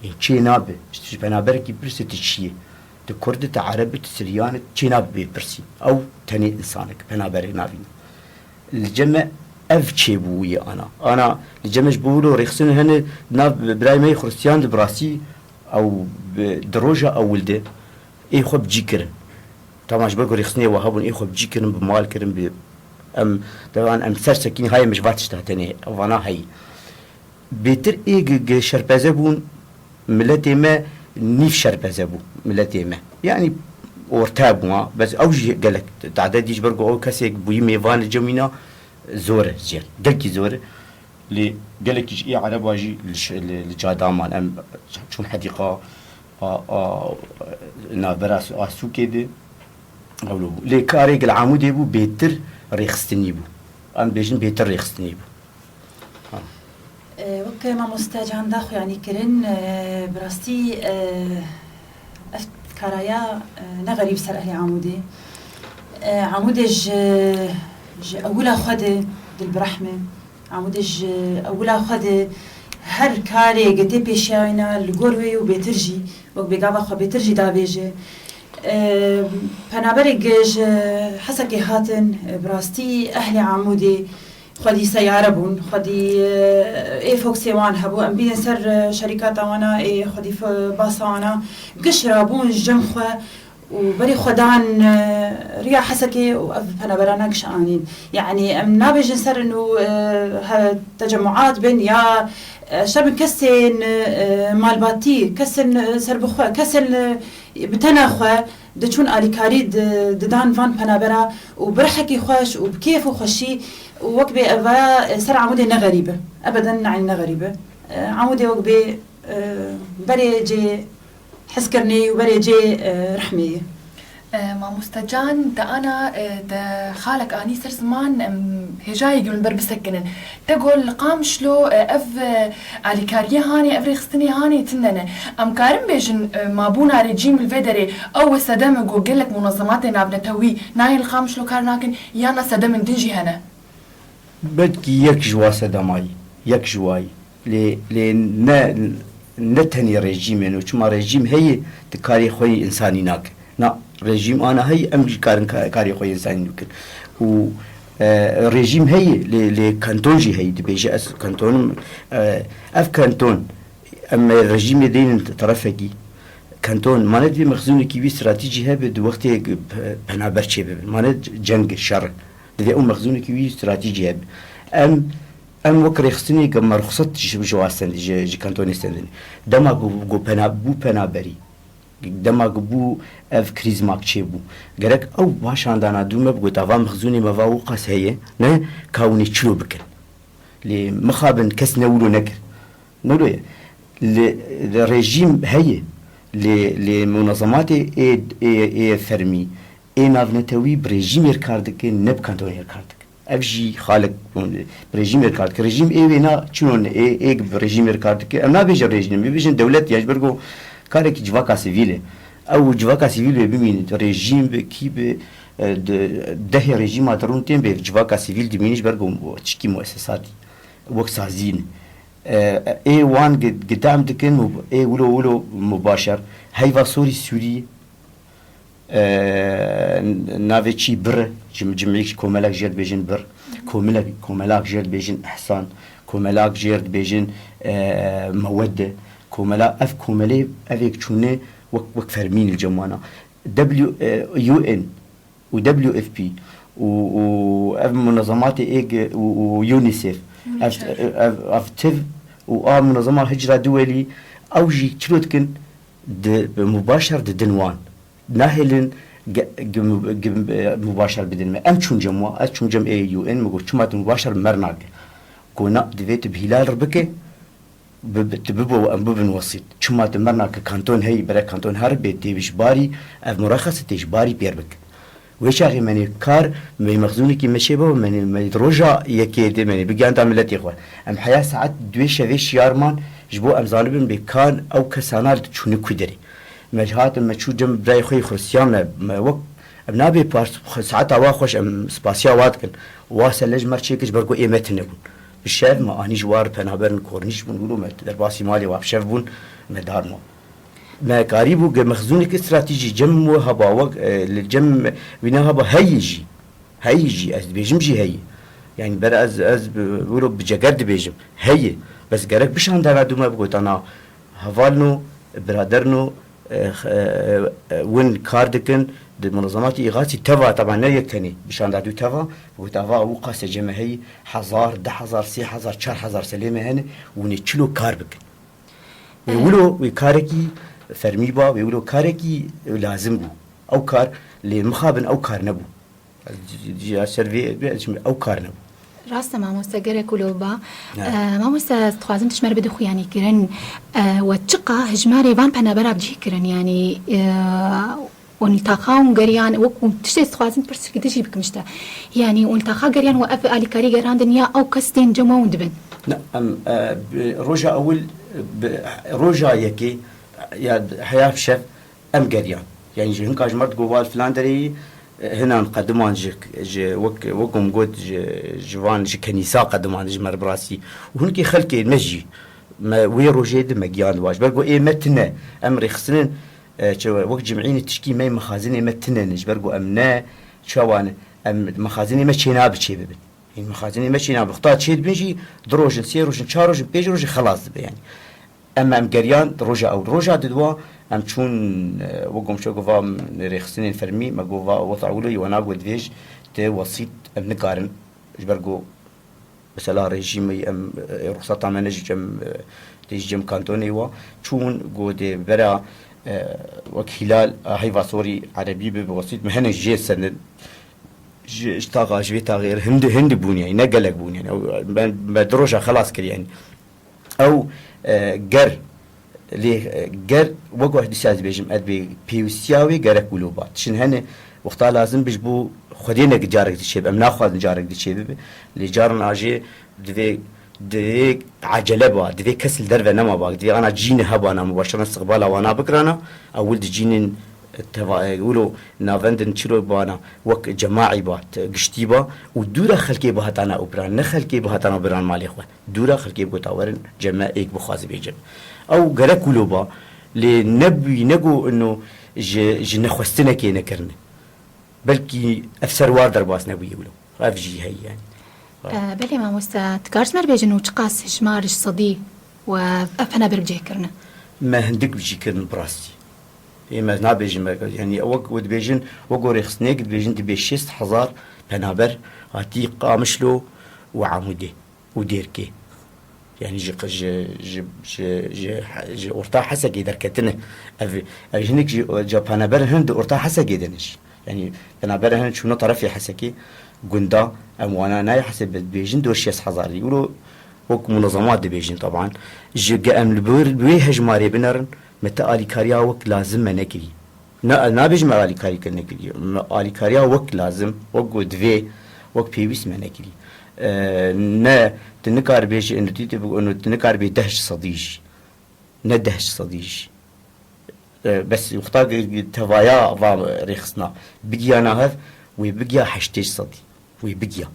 Ê, çê nabe. Ji penaberekî bipirse tu çi yî? Tu Kurd î, tu Ereb î, tu Siryan î, çê nabe bê pirsî. Ew tenê însanek, penaberê navîne. Li cem me ev çêbûyî ana. Ana li cem me ji bo wilo rêxistin hene nav birayê me yê Xiristiyan de bi rastî ew bi, di roja ewil de ê xwe bi cî kirin. Tamam ji ber ku rêxistinê wa hebûn ê xwe bi cî kirin, bi mal kirin, bi em devan em ser sekîn hayê me ji va tişta tenê vana heyî. Bêtir ê gi, gi şerpeze bûn, miletê me nîv şerpeze bû, miletê me. Yanî orte bû, ha. Bes ew jî gelek tadedî ji ber ku ew kesek bûyî mêvan li cem wîna zor e, ziyar. Gelkî zor e. Lê gelekî ji ê ereba jî li ş-, li, li ca daman. Em çûn hedîqa a, a, navbera Sû-, a sûkê de. Ewlo bû. Lê karê gel Amûdê bû, bêtir rêxistinî bû. Em bêjin bêtir rêxistinî bû. Ha. E, wek mamoste Can da xuyanî kirin, e, bi rastî, e, ev karaya, e, ne xerîb ser ehlê Amûdê. E, Amûdê ji, ji ewila xwe de dilbirehm e. Amûdê ji ewila xwe de her karê ge tê pêşiya wîna li gor wê û bêtir jî, wek bêgava xwe bêtir jî davêje. E, penaberê ge ji Hesekê hatin, e, bi rastî ehlê Amûdê xwedî seyare bûn, xwedî, e, ê foksê wan hebû. Em bînin ser, e, şerîkata wana, ê xwedî f-, basa wana. Giş rabûn ji cem xwe û berê xwe dan, e, riya Hesekê û ev penaberana giş anîn. Yanî em nabêjin ser in û, e, he, tecemuat bin ya, e, şer bin kesên, e, malbatî, kesên, e, serbixwe, kesên, e, bi tena xwe diçûn alîkarî di-, didan van penabera û bi rihekî xweş û bi kêf û xweşî û wek bê eva, e, ser Amûdê ne xerîb e. Ebeden neyn ne xerîb e. E, Amûdê wek bê, e, berê cê hizkirinê û berê cê, e, rehmê ye. E, Mamoste Can, te ana, e, te xalek anî ser ziman, em hêjayê gul ber bisekinin. Te got li Qamişlo, e, ev, e, alîkariyê hanê, ev rêxistinê hanê tinde ne. Em karin bêjin, e, mabûna rejîm li vê derê, ew e sedem e ku gelek munezematê navnetewî nayên li Qamişlo kar nakin, yan na sedemên din jî hene? Belkî yek ji wa sedemayî, yek ji wayî. Lê, lê ne, ne tenê rejîm e, çima rejîm heye, di karê xwe yê însanî nake. Na, rejîm ana heye, em jî karin ka-, karê xwe yê însanî bikin. Û, e, rejîm heye, lê, lê kanton jî heye, dibêje ez kantonim, e, ev kanton, em rejîmê deynin terefekî, kanton, mane divê mexzûnekî wî stratejî hebe, di wextê pe-, penaber çêbibe. Mane ceng, şer. Divê ew mexzûnekî wî stratejî hebe. Em, em wek rêxistinê ge me ruxsat ji, ji wa stendin, ji, ji kantonê stendin. Dema ku, ku pena-, bû penaberî, dema ku bû ev krîz mak çêbû, gerek ew paşandana dû me bigot, ava mexzûnê me va wiqas heye, ne, ka hûn ê çilo bikin. Lê mixabin kes ne wilo nekir. Ne wilo ye. Li, li rejîm heye. Lê, lê munezematê ê, ê, ê fermî, ê navnetewî bi rejîmê re kar dike, ne bi kantonê re kar dike. Ev jî xalek bi rejîmê re kar dike. Rejîm ê wêna çinon ê, ê bi rejîmê re kar dike. Em nabêjin rejîm, em bêjin dewlet ya ji ber ku karekî civaka sivîl e. Ew civaka sivîl wê bimînin. Rejîm bi kî bi, e, di, dehê rejîma de rûn tên bê civaka sivîl dimînin ji ber ku tişkî muesesatî wek sazî ne. E, ê wan gi-, gidam dikin û ê wilo wilo mubaşer. Heyva sorî sûrî, e, navê çî bir, cim-, cimîk komelek jê dibêjin bir. Komelek, komelak jê dibêjin ihsan. Komelak jê dibêjin, e, mewedde. Komela-, ev komelê, ev êk çûne wek, wek fermîn li cem wana. W, e, U N û W F P û, û ev munezematê êk û, û UNICEF, ev, UNICEF. Ev, ev tiv û a munezema hicra duwelî, ew jî çilo dikin, di, bi mubaşer didin wan. Nahêlin ge-, ge-, ge-, mubaşer bidin me. Em çûn cem wan, ez çûm cem ê U N, min got, çima tu mubaşer mer nake? Got, na, divê tu bi hîlal re bike, bi, bi, tu bibo, em bibin wesît. Çima tu mer nake, kanton heyî, bere kanton heribê tê ji barî, ev muraxese tê ji barî pêr bike. Wê çaxê menê kar, me mexzûnekî me çêbe, menê, me roja yekê dê menê bigihanda miletê xwe. Em heya saet duê şevê şiyar man, ji bo em zanibin bê kan ew kesana li çûne ku derê. Me hatin, me çû cem birayê xwe yê Xursiya me, me wek, em nabê pars-, xwe-, saeta wa xweş, em spasiya wa dikin. Wa se lej mer çêkir ji ber ku ê me tune bûn. Bi şev me anî ji wa re penaberin kornîş bûn, wilo me derbasî malê wa bi şev bûn, me dar ma. Me karîbû ge mexzûnek stratejî cem we heba wek, e, li cem wîna heba heyî jî. Heyî jî, ez dibêjim jî heyî. Yani ber ez, ez bi, wilo bi ceger dibêjim. Heyî. Bes gerek bişandana dû me bigotana hevalno, biraderno, e, x-, e, e, win kar dikin, di munezematî îxasî teva, teba ne yek tenê, bişanda dû teva, got ava ew qase cem me heyî, hezar, deh hezar, sê hezar, çar hezar selê me hene, win ê çilo kar bikin. Wê wilo, wê karekî fermî ba, wê wilo karekî lazim bû. Ew kar, lê mixabin ew kar nebû. Ez ji, ji, ji ser vê, vê, ew kar nebû. Rast e mamoste, gerek wilo ba. Ha. E, mamoste, ez dixwazim tu ji me re bide xuyanîkirin. E, we çiqa hejmarê van penabera bi cih kirin, yanî, e, û li taxa hûn geriyan, wek hûn tiştê ez dixwazim pirsîkî din jî bikim ji te. Yanî hûn li taxa geriyan we ev alîkarî gerandin ya ew kes tên cem we hûn dibin? Ne, em, e, bi roja ewil, bi roja yekê ya heya şev em geriyan. Yanî ji hinka ji me re digot, "Wal filan derê yî, e, hinan qediman ji, ji wek, wek hûn got, ji, ji van, ji kenîsa qediman, ji me re bi rastî." Û hinkê xelkê me jî, me wê rojê di me giyan diwa. Ji ber ku ê me tune, em rêxistinên, e, çi, wek cimînê tişkî me, mexazinê me tune ne. Ji ber ku em ne, çawa ne, em mexazinê me çênabe çê bibin. Ên mexazinê me çênabe. Xta çê dibin jî du roj in, sê roj in, çar roj in, pênc roj in, xelas dibe yanî. Em, em geriyan roja ew. Roja didwa em çûn, e, wek gomşo gova rêxistinên fermî, me gova weta ewlo yê wana got vêj tê wesît em nikarin. Ji ber ku mesela rejîmê em, e, ruxsata me ne jî cem, e, tê jî cem kantonê wa. Çûn got dê bera, e, wek Hîlal, a, heyva sorî erebî bi, bi wesît me hene jê sendin. Ji, ji taxa, ji vê taxê re hindi, hindi bûn yanî, ne gelek bûn yanî. Ew, me, me du roja xelas kir yanî. Ew, e, ger, lê, e, ger, wek dîsa ez dibêjim, ez dibê pêwîstiya wê gerek wilo ba. Tiştin hene, wexta lazim bi ji bo Xwedê ne ki carek diçê bi, em naxwazin carek diçê bibe. Lê caran a jê divê, divê ecele ba, divê kes li derve nema ba, divê ana cînê hebana, mubaşeran istiqbala wana bikirana, ewil di cînên teva-, wilo navendin çilo bana, wek cemaî ba, te-, giştî ba û dûra xelkê bihatana û biran, ne xelkê bihatana û biran malê xwe. Dûra xelkê bigota werin cem me êk bixwaze bê cem. Ew gerek wilo ba, lê nebûyî, nego ino ji, ji nexwestinekê nekirine. Belkî ev ser war derbas nebûye wilo. Ev jî heye yanî. E, belê mamoste, tu kar ji me re bêjin û çiqas hejmar ji sedî we ev penaber bi cih kirine? Me hindik bi cih kirin bi rastî. Ê me nabêjin me, yanî wek we dibêjin, wek gorê xistinêk dibêjin dibê şêst hezar penaber hatî Qamişlo û Amûdê û Dêrkê. Yanî ji, ji, ji, ji, ji, ji orta Hesekê derketine. Ev, ev hinek ji, ca penaberên hin di orta Hesekê de ne jî. Yanî penaberên hin çûne terefê Hesekê, gunda, em wana nayê hesê, be dibêjin dor şêst hezar dî. Wilo wek munezemat dibêjin teban. Ji ge em li vir wê hejmarê binerin, me te alîkariya wek lazim me nekirî. Na, ez nabêjim me alîkarî kir nekirî. Me alîkariya wek lazim, wek ku divê, wek pêwîst me nekirî. E, ne, tu nikar bêjî, eno tî, tu, eno tu nikar bê deh ji sedî jî. Ne deh ji sedî jî. E, bes wexta gi-, gi-, tevaya va rêxistina bigiyana hev, wê bigiya heştê ji sedî. Wê bigiya.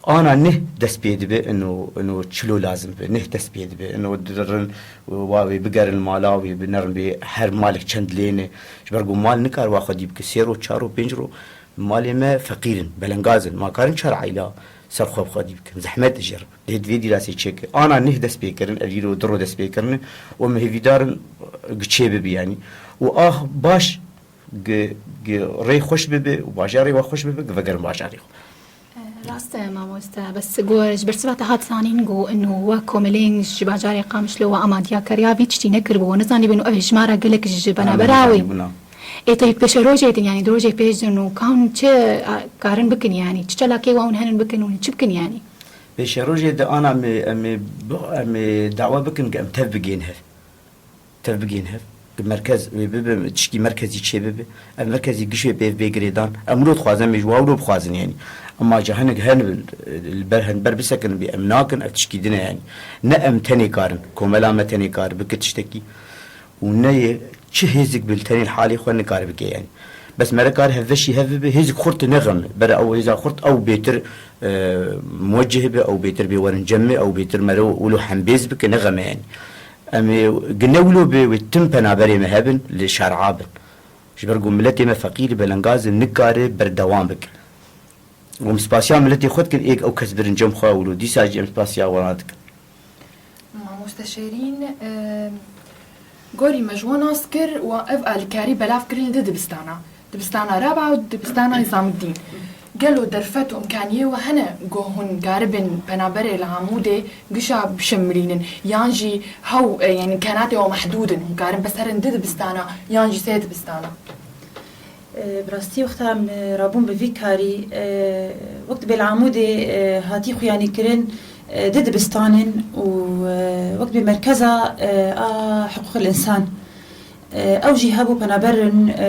Ana neh dest pê dibe, ino, ino çilo lazim be. Neh dest pê dibe. Ino dirin, wa wê bigerin mala, wê binerin bê her malek çend lêne. Ji ber ku mal nikar wa xwedî bike. Sê ro, çar ro, pênc ro. Malê me feqîr in, belengaz in. Ma karin çar eyla ser xwe bi xwedî bikin. Zehmet e jê re. Lê di vê dîrasê çêke. Ana neh dest pê kirin, ev îro du ro dest pê kirine. Û me hêvîdar in, giçê bibe yanî. Û ah baş gi, gi rê xweş bibe û bajarê we xweş bibe, gi vegerin bajarê xwe. Rast e mamoste, bes go ji ber siva te hat zanîn ku ino we komelên ji bajarê Qamişlo we amadiya keriya vî tiştî nekiribû, we nizanîbin û ev hejmara gelek ji, ji Em benabera wê. nizanîbûna. Ê te pêşerojê din, yanî di rojê pêş din û kan çi, a, karin bikin, yanî çi çalakê we hûn henin bikin û çi bikin yanî? Pêşerojê de ana em ê, em ê bi-, em ê dawa bikin ku em tev bigihên hev. Tev bigihên hev. Merkez wê bibe, tişkî merkezî çê bibe. Ev merkezî giş wê pê bê girêdan. Em wilo dixwazin, em ê ji wa wilo bixwazin yanî. Ema ca hinek hen li ber hember bisekin bê, em nakin, ev tişkî din e yanî. Ne em tenê karin, komela me tenê kar bike tiştekî. Û neyê çi hêzik bi li tenê li halê xwe nikare bike yanî. Bes mere kar hevbeşî hev bibe, hêzik xurt ne xem e. Bere ew hêza xurt ew bêtir, e, muwecih be, ew bêtir bê werin cem me, ew bêtir mere wilo hembêz bike, ne xem e yanî. Em ê gine wilo bê wê tim penaberê me hebin, li şer'a bin. Ji ber ku miletê me feqîr, belengaz e, nikare berdewam bike. Û em spasiya miletê xwe dikin, êk ew kes birin cem xwe wilo. Dîsa jî em spasiya wana dikin. Mamoste Şêrîn, e, gorî me ji we nas kir û ev alîkarî belav kirin li du dibistana. Dibistana Raba û dibistana Nizamudîn. Gelo derfet û imkaniyê we hene ku hûn karibin penaberê li Amûdê gişa bişemilînin? Yan jî hew, e, yanî kenatê we mehdûd in, hûn karin bes herin du dibistana yan jî sê dibistana? E, bi rastî wexta em rabûn bi vî karî, e, wek dibê li Amûdê, e, hatî xuyanîkirin, e, di dibistanên û, e, wek dibê merkeza, e, a hiqûqil însan. E, ew jî hebû penaberin, e,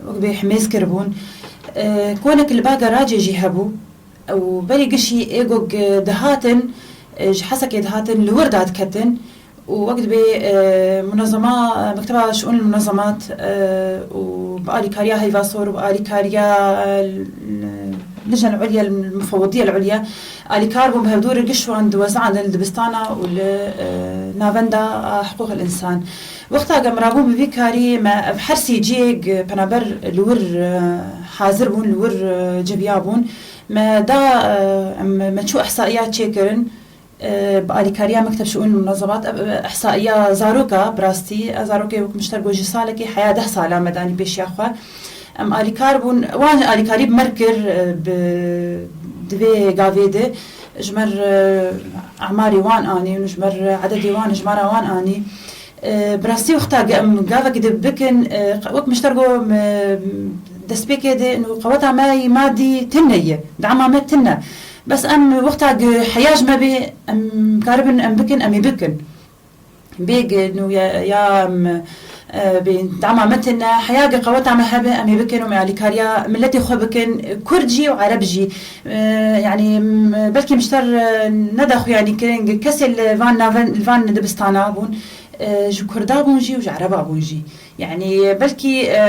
wek dibê himêz kiribûn. E, konek li ba geracê jî hebû. Û berî gişî ê ku dihatin, e, ji Hesekê dihatin, li wir dadiketin. Û wek dibê, e, munezema, e, Mekteba Şiûn Munezemat, e, û bi alîkariya Heyva Sor û bi alîkariya, e, Lijnel Ulya, Mufewediya Ulya, alîkar bûn bi hevdû re giş wan diwezandin li dibistana û li, e, navenda, e, hiqûqil însan. Wexta em rabûn bi vî karî me ev her sê cihê penaber li wir, e, hazir bûn, li wir, e, civiya bûn. Me da, e, em, me çû ihsaiya çêkirin, e, bi alîkariya Mekteb Şiûn Munezemat, e, e, ihsaiya zaroka, bi rastî, e, zarokê wek min ji te re got ji salekê heya deh sala me danî pêşiya xwe. Em alîkar bûn, wan alîkarî bi me re kir, e, bi, di vê gavê de ji me re, e, emarê wan anî û ji me re, e, ededê wan, hijmara wan anî. E, bi rastî wexta ge-, em gavek di bikin, e, wek min ji te re got, em, destpêkê de, û qeweta me yî madî tune ye, dema me tune. Bes em wexta ge heya ji me bê, em karibin em bikin, em ê bikin. Bê ge nû ya, ya em, e, bê dema me tune, heya ge qeweta me hebe, em ê bikin û me alîkariya miletê xwe bikin, Kurd jî û Ereb jî. E, yanî, em, belkî min ji te re, e, neda xuyanî kirin, kesê li van naven, li van dibistana bûn. E, ji Kurda bûn jî û ji Ereba bûn jî. Yanî belkî, e,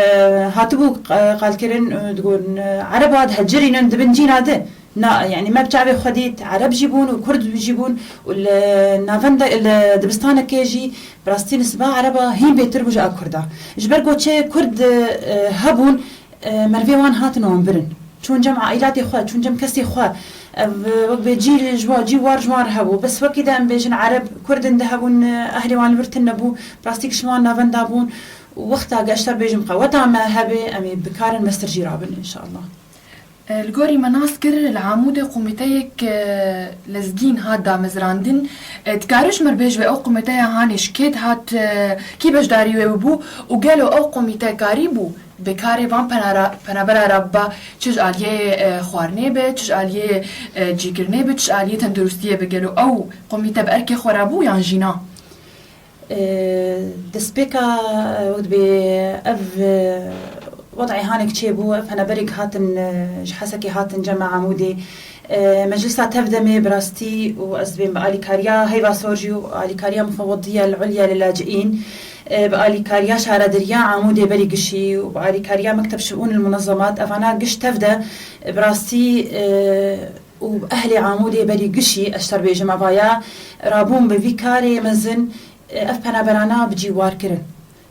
hatibû, e, qalkirin, e, digotin, e, Ereba dihecirînin dibin cîna di. Na, yanî me bi çavê xwe dît, Ereb jî bûn û Kurd jî bûn û li navenda, li dibistanekê jî bi rastî nisba Ereba hîn bêtir bû ji a Kurda. Ji ber ku çi Kurd, e, hebûn, e, merivê wan hatin wan birin. Çûn cem aîlatê xwe, çûn cem kesê xwe. Ev, e, wek bê cîl ji wa, cî war ji wan re hebû. Bes wekî de em bêjin Ereb, Kurd in de hebûn, e, ehlê wan li vir tune bû. Rastî kişin wan navenda bûn. Û wexta ge ji te re bêjim qeweta me hebe, em ê bi karên mestir jî rabin, înşallah. E, li gorî me nas kir, li Amûdê komîteyek, e, lezgîn hat damezrandin. E, dikare ji me re bêje, ew komîteya hanê ji kê dihat, e, kî beşdarî wê bû û gelo ew komîte karî bû bi karê van penara-, penabera re biba, çi ji aliyê, e, xwarinê be, çi ji aliyê, e, cîkirinê be, çi ji aliyê tenduristiyê be, gelo ew komîte bi erkê xwe re bû yan jî na? E, destpêka, e, wek dibê ev, e, wed'ê hanek çêbû, ev penaberek hatin, e, ji Hesekê hatin cem Amûdê. E, meclisa tevdemê bi rastî û ez dibêm bi alîkariya Heyva Sor jî û alîkariya Mufewediya Ulya li Laciîn, e, bi alîkariya Şarediriya Amûdê berî gişî û bi alîkariya Mekteb Şiûn el Munezemat, evana giş tevde, e, bi rastî, e, û ehlê Amûdê berî gişî, ez ji te re bêjim, evaya rabûn bi vî karê mezin, e, ev penaberana bi cî war kirin.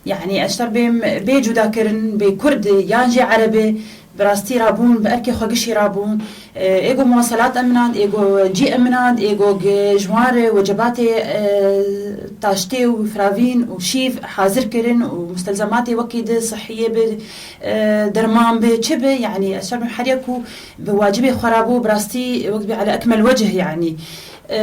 Yanî ez ji te re bêm bê cudakirin, bê Kurd yan jî Ereb e, bi rastî rabûn, bi erkê xwe gişî rabûn. E, ê ku muwaselat eminand, ê ku cî eminand, ê ku gi-, ji wan re wecebatê, e, taştê û firavîn û şîv hazir kirin û mustelzematê wekî di sihiyê bi, e, derman bi, çi bi, yanî ez ji te re bêm her yek ku bi wacibê xwe rabû, bi rastî wek dibê ele ekmel wecih, yanî. E,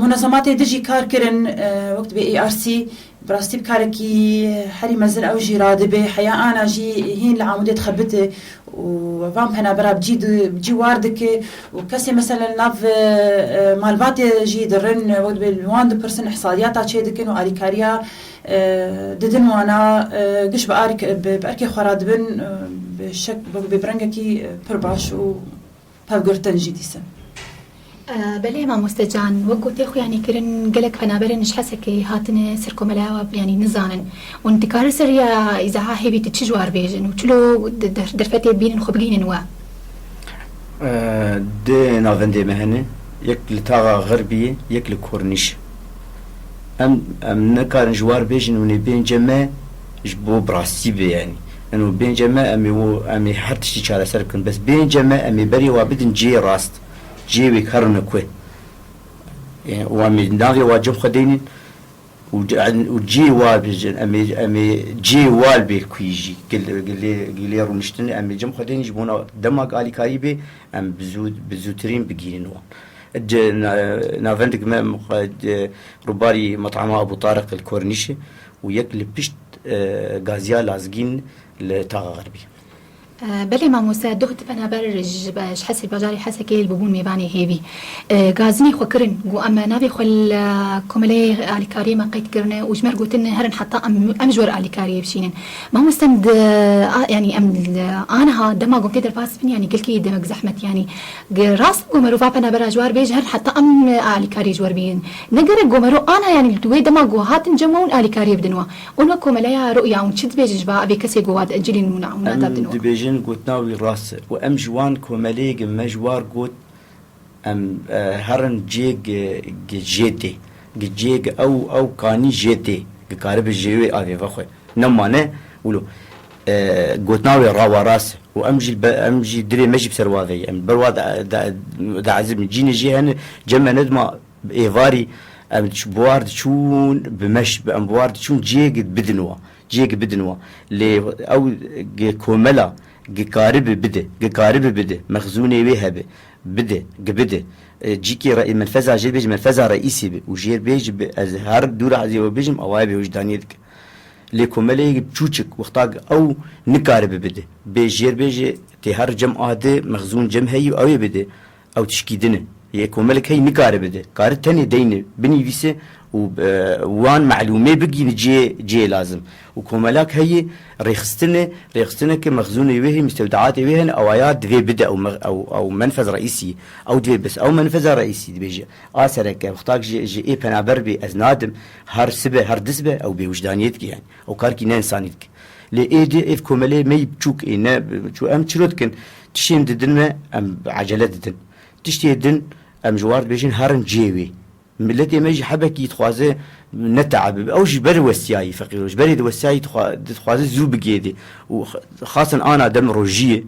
munezematê di jî kar kirin, e, wek dibê A R C, bi rastî bi karekî herî mezin ew jî radibe, heya ana jî hîn li Amûdê dixebite û van penabera bi cî di-, bi cî war dike û kesê mesela li nav, e, e, malbatê jî dirin, wek dibê li wan dipirsin, ihsaliyata çê dikin û alîkariya, e, didin wana, e, giş bi ark-, bi, bi erkê xwe radibin, e, bi şek-, bi, bi rengekî, e, pir baş û pevgirtin jî dîsin. E, belê mamoste can, wek ku tê xuyanî kirin, gelek penaberên ji Hesekê hatine ser komeleya we, yanî nizanin. Hûn dikarin ser riya îzaha hêvî tu çi ji war bêjin û çilo di der-, derfetê bînin xwe bigihînin we? E, du navendê me hene, yek li taxa Xirbiyê, yek li Kornîş. Em, em nikarin ji war bêjin hûn ê bên cem me ji bo bi rastî be, yanî. Eno bên cem me, em ê wo, em ê her tiştî çareser bikin. Bes bên cem me, em ê berê wa bidin cihê rast. Cihê wê kerine ku. E, û em ê navê wa cem xwe deynin û c-, û cihê wa bêjin. Em ê, em ê cihê wa li bê kuyî jî. Gil-, gilê, gilê rûniştin, em ê cem xwe deynin ji bona dema alîkarî bê, em bi zû-, bi zûtirîn bigihînin wan. Di na-, navendek me, e, rûbarî metama Ebû Tariq li Kornîşê û yek li pişt, e, gaziya Lazgîn li Taxa Xerbî. Belê mamoste, duh di penaber ji, ji Hesê, bajarê Hesekê li bûbûn mêvanê hêvî. E, gazinê xwe kirin, got, em navê xwe li komeleyê alîkariyê me qeyd kirine û ji me re gotin, herin heta em, em ji we re alîkariyê bişînin. Mamoste, em di, a, yanî em li aniha dema ku em tê derbas bin, yanî gelkî demek zehmet, yanî ge-, rast ku merov a penabera ji we re bêje, herin heta em alîkariyê ji we re bînin. Ne gerek ku merov ana, yanî di wê dema ku hatin cem we hûn alîkariyê bidin we. Û wek komeleya Ru'ya hûn çi dibêjin ji va evê kesê ku wa diecilîn û na-, û nada bidin we? Em dibêjin gotina wî rast e. Û em ji wan komeleyê gi me ji war got, em, e, herin cê gi, gi jê tê. Gi cê gi ew, ew kanî jê tê. Gi karibi jê wê avê vexwe. Nemane, wilo, e, gotina wê rawa rast e. Û em jî be-, em jî dilê me jî bi ser wa ve ye. Em ber wa da, da, da ezibin. Cînê jê hene, cem me nedima êvarî, em diç-, bi war diçûn bi meş, em bi war diçûn ciyê gi bidin wa. Ciyê gi bidin wa. Lê ew gi komela, gi karibi bide, gi karibi bide. Mexzûnê wê hebe. Bide, gi bide. E, cîkê re-, menfeza jê bêjim, menfeza reîsî bi. Û jêr bêjim bi, ez her dûra ez ê we bêjim, awayê bêwijdaniyê dike. Lê komeleyê çûçik, wexta ew nikaribe bide. Bê jêr bêje, tê her cem a di, mexzûn cem heyî, ew ê bide. Ew tişkî din e. Yê komelek heyî nikare bide. Kare tenê deyne, binivîse û, e, wan melûmê bigîne cihê, cihê lazim. Û komelak heyî rêxistine, rêxistineke mexzûnê wê hê, mistewdaatê wê hene, ewaya divê bide ew mex-, ew, ew menfez reîsî. Ew divê bes, ew menfeza reîsî dibêje. A sereke, wextak ji, ji ê penaber bê, ez nadim, her sibe, her dis be, ew bêwijdaniyê dike yani. Ew karkî ne insanî dike. Lê êdî ev komelê me yî biçûk ê ne, çû em çiro dikin, tiştên didin me, em ecele didin. Tiştê din, em ji war dibêjin herin cihê wê. Miletê me jî hebekî dixwaze ne teabibe. Ew jî ber westiyayî feqîr, ji berê di westiyayî dixwa-, dixwaze zû bigêdê. Û x-, xasin ana dem rojiyê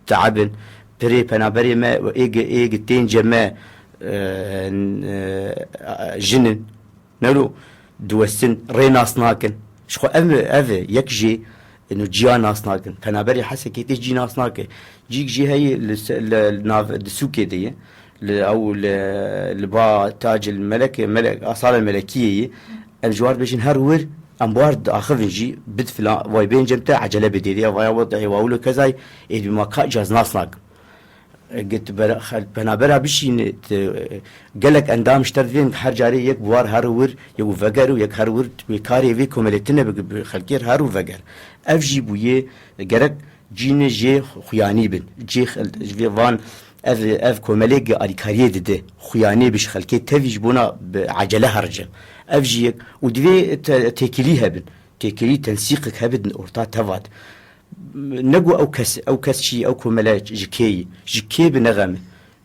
teabin. Pirê penaberê me, ê gi, ê gi tên cem me, e, n-, e, jin in. Nero diwestin, rê nas nakin. Ji xwe ev, ev e, yek jê, ino ciya nas nakin. Penaberê Hesekê tê cî nas nake. Cîk jî heye li se-, li, li nav, di sûkê de ye. Li, ew li, li ba tacil melek, melek, asal melekiyê ye. Em ji war bêjin her wir, em war diaxivin jî, bid filan, vay bên cem te, ecele bidê. Ya vaya wad, ê, wa wilo kezay, ê, bi ma ka caz nas nakim. Git ber-, xel-, penabera bişîne, ti, gelek endam ji te divên her carê yek bi war her wir, yek û veger û yek her wir wê karê vê komelê tine bi, bi xelkê re her û veger. Ev jî bûye gerek cînê jê xuyanî bin. Cê xel-, ji vê van ev, ev komelê gi alîkariyê dide. Xuyanê bi ji xelkê tevî ji bona bi ecele hercem. Ev jî yek û divê te-, têkilî hebin. Têkilî tensîqek hebin orta teva de. Ne got ew kes, ew kes çi, ew komele ji kê yî? Ji kê bi nexem e?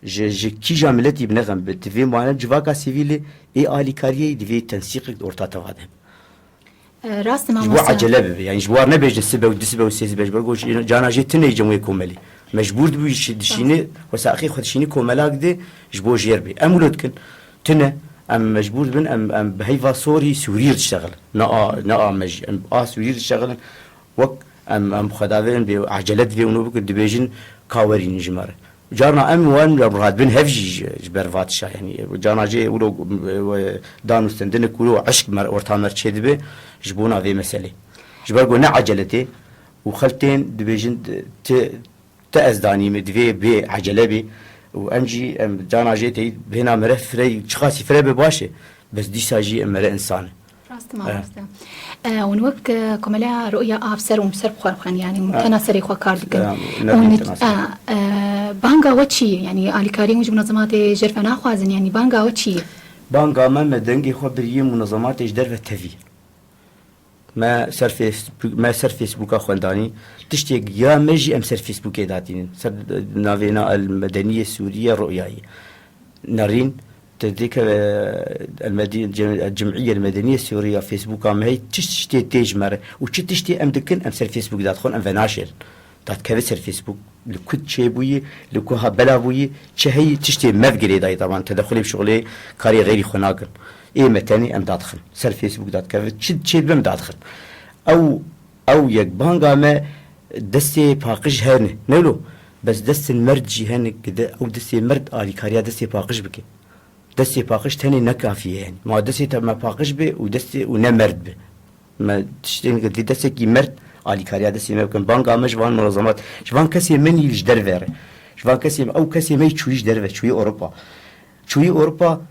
Ji, ji kîja miletî bi nexem bi? Divê mane civaka sivîlê ê alîkariyê divê tensîqek di orta teva de hebe. E, rast e, mamoste. Ji bo ecele bibe. Yani ji bo nebêjin sibe û du sibe û sê sibe. Ji bo cana jê tune cem wê komelî. Mecbûr dibû jî dişîne, wesaqê xwe dişîne komelak de ji bo jêr bê. Em wilo dikin. Tune, em mecbûr dibin, em, em bi heyva sorî Sûrî re diştexilin. Ne a, ne a me jî. Em a Sûrî re diştexilin. Wek em, em xwe davêrin bê ecele divê û nû bikin, dibêjin ka werînin ji me re. Carna em wan em radibin hev jî ji, ji ber vatişa, yanî carna jê wilo, e, dan û stendin e ku wilo eşq mer, orta mer çêdibe ji bona vê meselê. Ji ber ku ne ecele tê û xelk tên dibêjin ti, ti ez danî me divê bê ecele bê û em jî em carna jê teyî bêhna mere firey çiqasî fire be baş e. Bes dîsa jî em mere insan e. Rast e, mamoste. E, hûn wek, e, komeleya Ru'ya av ser û ser bi xwe re xwen, yanî hûn tena serê xwe kar dikin. Hûn, e, e, banga we çi ye? Yanî alîkariyê hûn ji munezematê jêr ve naxwazin, yanî banga we çi ye? Banga me, me dengê xwe biriye munezematê ji derve tevî. Me ser Facebook, me ser Facebooka xwendanî. Tiştê ya me jî em ser Facebookê datînin. Ser navêna El Medeniyê Sûriye Ru'yayê. Nerîn, te dikeve, e, El Medi-, Cem-, El Cim'iye El Medeniye Sûriye, Facebooka me heyî, çi tiştê tê ji me re û çi tiştê em dikin, em ser Facebook dadixwin, em venaşêrin. Dadkeve ser Facebook, li ku çêbûyî, li ku ha bela bûyî, çi heyî, tiştê me girêdayî, taban, tedexulê bi şixulê karê xeyrî xwe nakin. Ê me tenê em dadixin. Ser Facebook dadkeve, çi çêdibe em dadixin. Ew, ew yek banga me destê paqij hene. Ne wilo? Bes destên merd jî hene, gide ew destê merd alîkariya destê paqij bike. Destê paqij tenê ne kafî ye, yanî. Ma destê te me paqij be û destê û ne merd be. Me tiştên girtî destekî merd Alîkariya destê me bikin. Banga me ji van munezemat, ji van kesê min yî ji derve re. Ji van kesê, ew kesê me yî çûyî ji derve, çûyî Ewropa. Çûyî Ewropa,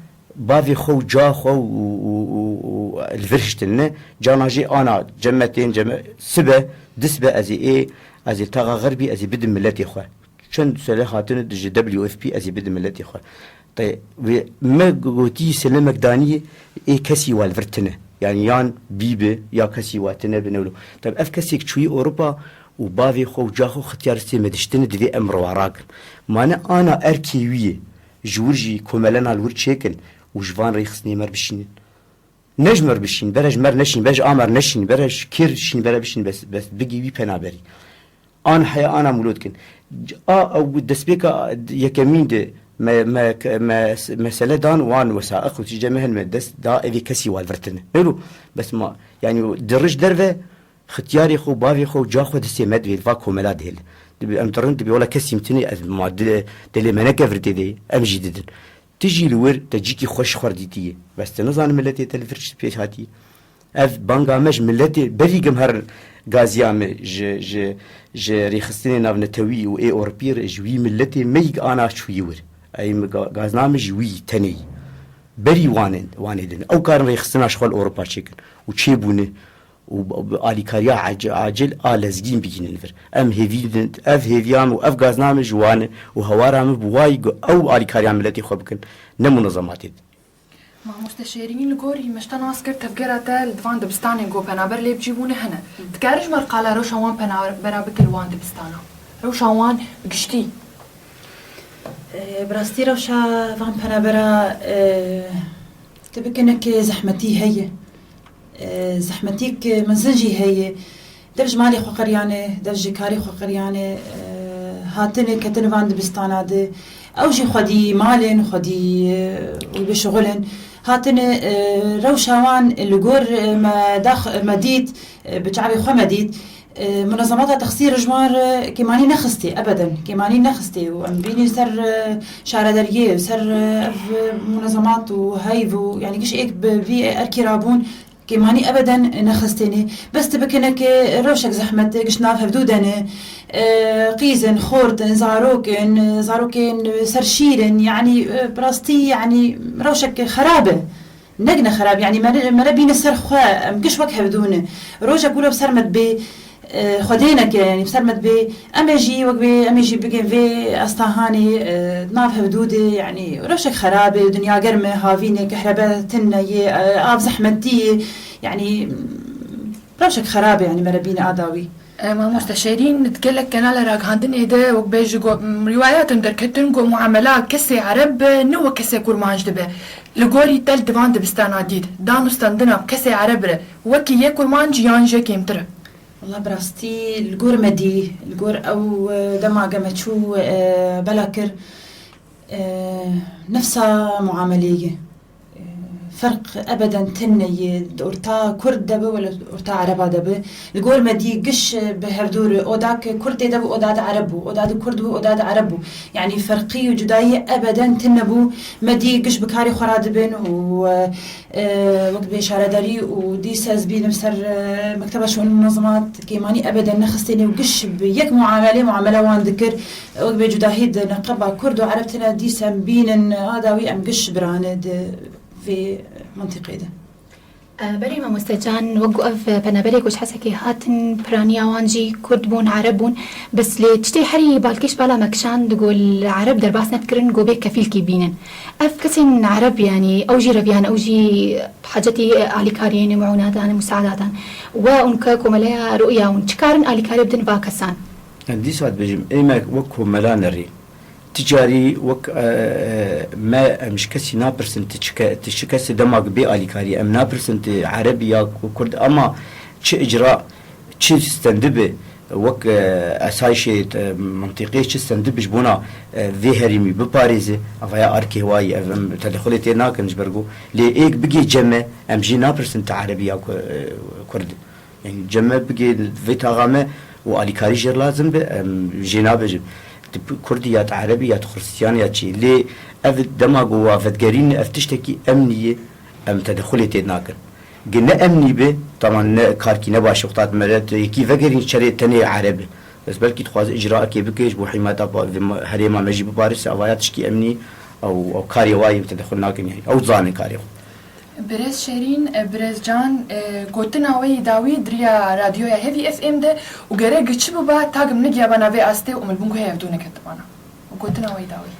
bavê xwe û ca xwe û, û, û, û li vir hiştin ne. Cana jê ana cem me tên, cem me sibe, disbe ez ê ê, ez ê taxa xerbî, ez ê bidim miletê xwe. Çend sele hatine ji W F P ez ê bidim miletê xwe. Te wê me gotî selemek danî ê kesî wa li vir tine. Yani yan bî bi ya kesî wa tine bi newlo. Tab ev kesêk çûyî Ewropa û bavê xwe û ca xwe xitiyar stê me diştine divê em riwa rakin. Mane ana erkê wî ye. Ji wir jî komelena li wir çêkin û ji van rêxistinê me r bişînin. Ne ji me r bişîn, bere ji me r neşîn, bere ji a me r neşîn, bere ji kêr şîn, bere bişîn, bes, bes bigî wî penaberî. An heya ana mûlot kin. A, ew destpêka yekemîn de me, me, me, mesele dan wan wesaiq û tîce me hin me dest da evê kesî wal virtine. Neyro, bes ma, yani di rij derve Xitiyarê xwe û bavê xwe û ca xwe destê me divê, va komela dihêl. Dibi em dirin, dibi wela kesî min tune, ez ma di-, dilê me neke vir tê de, em jî didin. Tu jî li wir te cîkî xweş xwerdîtî ye. Bes tu nizanin miletê te li vir çi pêş hatiye. Ev banga me ji miletê, berî gim her gaziya me ji, ji, ji rêxistinê navnetewî û ê Ewropî re ji wî miletê me yî ana çûyî wir. Ey min ga-, gazna min ji wî tenê yî. Berî wanê, wanê din. Ew karin rêxistina ji xwe li Ewropa çêkin û çêbûne. û b-, b-, alîkariya ac-, acil a lezgîn bigihînin vir. Em hêvî din, ev hêviya min û ev gazna min ji wan e û hewara min bi wayî ku ew alîkariya miletê xwe bikin, ne munezematê din. Mamoste Şêrîn, li gorî me ji te nas kir, tevgera te li van dibistanên ku penaber lê bicîbûne hene. Dikare ji me re qala rewşa wan penabera bike li wan dibistana? Rewşa wan bi giştî? E, bi rastî rewşa van penabera, e, tu bikineke zehmetî heye. E, zehmetîk mezin jî heye. Dev ji malê xwe qiriyane, dev ji karê xwe qiriyane, e, hatine ketine van dibistana de. Ew jî xwedî malên, xwedî, e, û bişixulin. Hatine, e, rewşa wan li gor, e, me dax-, me dît, e, bi çavê xwe me dît. E, munezemata Texsîr ji wan re kêmanî nexistê, ebeden kêmanî nexistê û em bînî ser, e, şaredariyê, ser, e, ev, e, munezemat û heyv û, yani, giş êk bi vî erkî rabûn, kêmanî ebeden nexistêne. Bes tu bikineke rewşek zehmet e, giş nav hevdû de ne, e, qîz in, xort in, zarok in, e, zarokên ser şîr in, yani, e, bi rastî, yani, rewşek xerab e. Nek ne xerab, yani, mere, mere bîne ser xwe, em giş wek hevdû ne. Rojek wilo bi ser me dibê, e, xwedê neke, yani, bi ser me dibê, em ê jî wek bê, em ê jî bigên vê astahanê, e, nav hevdû de, yani, rewşek xerab e, dinya germ e, havîn e, kehrebe tune ye, e, av zehmetî ye, yani, rewşek xerab e, yani, mere bîne a dawî. E, mamoste Şêrîn, di gelek kanala ragihandinê de, wek bê ji go-, m, rîwayatin derketin ku muamela kesê Ereb ne wek kesê Kurmanc dibe. Li gorî te li divan dibistana dît, danûstandina kesê Ereb re, wekî yê Kurmanc yan jê kêmtir e? Wela bi rastî li gor me dî, li gor ew, e, dema ge me çû, e, bela kir, e, nefsa muamelê ye. Ferq ebeden tune ye, di orta Kurd de be wele orta Ereba de be. Li gor me dî giş bi hevdû re, oda ke Kurd tê de bû, oda de Ereb bû, oda de Kurd bû, oda de Ereb bû. Yanî ferqî û cudayî ebeden tune bû. Me dî giş bi karê xwe re dibin û, e, wek bê şaredarî û dîse ez bînim ser, e, Mekteba Şûn Munezemat kêmanî ebeden nexistêne û giş bi yek muamelê muamele wan dikir. Wek bê cudahî di neqeba Kurd û Ereb tune dîse em bînin, a dawî em giş birane di vê mintîqê de. E, belê mamoste can, wek ku ev penaberê ku ji Hesekê hatin, piraniya wan jî Kurd bûn, Ereb bûn, bes lê tiştê herî balkêş bala me kişand, ku li Ereb derbas nedikirin, ku bê kefîlkî bînin. Ev kesên Ereb, yanî ew jî reviyan, ew jî hacetî alîkariyê ne, muûnatan, musaadatan. We hûn ke komeleya Ruya hûn çi karin alîkarî bidin va kesan? Em dîsa dibêjim, ê me wek komela nerî. Ti carî wek, e, e, me, em ji kesî napirsin, ti çi ke-, ti çi kesî dema bê alîkarî, em napirsin ti Erebî ya ku Kurd, ama çi icra, çi stendibi, wek, e, esayişê, e, mintîqê çi stendibi ji bona, e, vê herêmî biparêze, ava ya arkê wayî, ev em tedexulê tê nakin ji ber ku lê êk bigê cem me, em jî napirsin ti Erebî ya ku, e, Kurd. Yanî cem me bigê vê taxa me û alîkarî jê lazim be, em jê nabêjin. Di p-, Kurdî ya di Erebî ya di Xristiyanî ya çi. Lê ev dema ku wa vedgerîn, ev tiştekî emnî ye, em tedexulê tê nakin. Gi ne emnî be, Taman ne karkî ne baş wexta dimere, tu yekî vegerîn şerê tenê ereb e. Bes belkî dixwaze îcraekê bike ji bo hîmeta pa-, vê ma-, herêma me jî biparêze, avaya tişkî emnî ew, ew karê wa yê tedexul nakin, yanî ew zane karê xwe. Birêz Şêrîn, e, Birêz Can, e, gotina we yî dawî di riya radyoya Hevî F M de û gerek çi biba, tagim nigiya bana vê astê û min bûn ku heye ev dû neket bana. Û gotina we yî dawî.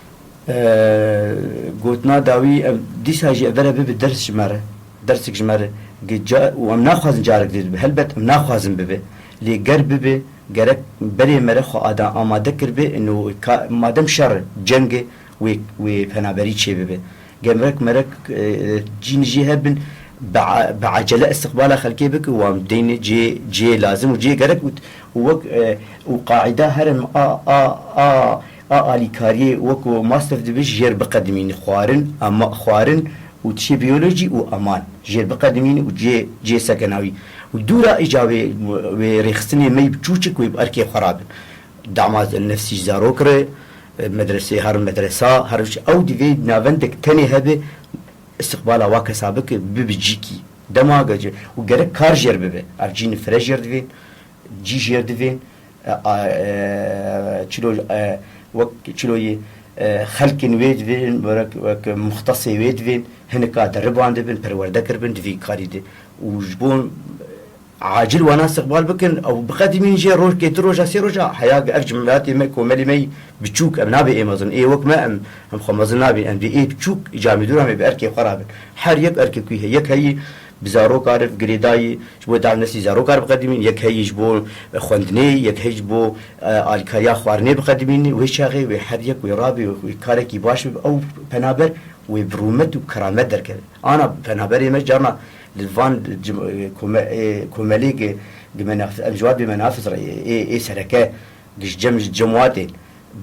E, gotina dawî, ev, dîsa jî ev vere bibe ders ji me re. Dersek ji me re. Gi ca-, û em naxwazin carek dî bibe. Helbet em naxwazin bibe. Lê ger bibe, gerek berê me re xwe ada-, amade kiribe, ino ka-, madem şer e, ceng e, wê, wê penaberî çêbibe. Gerek merek, e, cîn jî hebin, bi, bi ecele istiqbala xelkê bike, wan deyne cê, cê lazim û cê gerek û, û wek, e, û qaîda herem a, a, a, a alîkariyê wek ku Mastef dibêje jêr biqedimîne xwarin, ama xwarin û tişê biyolojî û eman jêr biqedimîne û cê, cê sekena wî. Û dûra îca wê, wê rêxistinê me yî biçûçik wê bi erkê xwe rabin. Damaz nefsî zarok re, e, medresê, her medresa, her ş-, ew divê navendek tenê hebe, istiqbala wa kesa bike, bibe cîkî. Dema ge-, û gerek kar jêr bibe. Ev cî nifire jêr divên, cî jêr divên, e, a, e, çilo, e, wek çiloyê, e, xelkên wê divên, wek, wek muxtesê wê divên, hinika deribandibin, perwerde kiribin, di vî karî de. Û ji bo acil wana istiqbal bikin, ew biqedimîn jê roj, kêtir roja, sê roja, heya ev cimilatê me, komelê me yî biçûk, em nabe ê mezin, ê wek me em, em xwe mezin nabin, em dê ê biçûk îca mîdûra me bi erkê xwe rabin. Her yek erkê ku heye, yek heyî bi zaroka re, bi girêdayî, ji bo dam neslî zaroka re biqedimîn, yek heyî ji bo xwendinê, yek heyî ji bo, e, alîkariya xwarinê biqedimîn, wê çaxê wê her yek wê rabê, wê karekî baş bibe, ew penaber wê bi rûmet û keramet derkeve. Ana penaberê me carna li van cim-, e, kome-, e, komelê gi, gi menaf-, em ji wan bê menafis re, ê, ê sereke gi ji cem, ji cem wa tên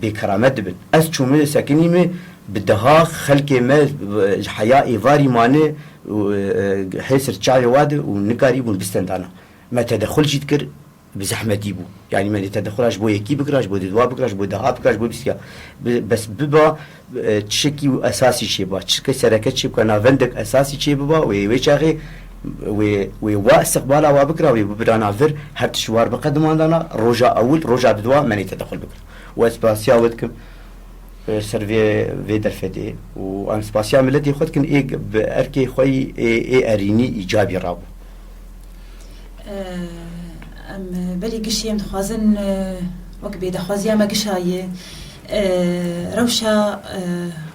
bêkeramet dibin. Ez çûme sekinîme bi deha xelkê me, e, ji heya êvarî mane û, e, hêsir çavê wa de û nikarîbûn bistendana. Me tedexul jî dikir, bi zehmetî bû. Yanî me dê tedexula ji bo yekî bikira, ji bo didwa bikira, ji bo deha bikira, ji bo bîstiya. Bi-, bes biba, e, tişekî esasî çêbiba. Tişekî sereke çêbika, navendek esasî çêbiba, wê, wê çaxê wê, wê wa istiqbala wa bikira, wê bibirana vir, her tişt war biqedimandana, roja ewil, roja didwa me nê tedexul bikira. Û ez spasiya we dikim. Ser vê, vê derfetê û em spasiya miletê xwe dikin, ê bi erkê xwe yî ê, ê erînî îcabî rabû. Em berî giştî em dixwazin, wek bê daxwaziya me gişa ye, rewşa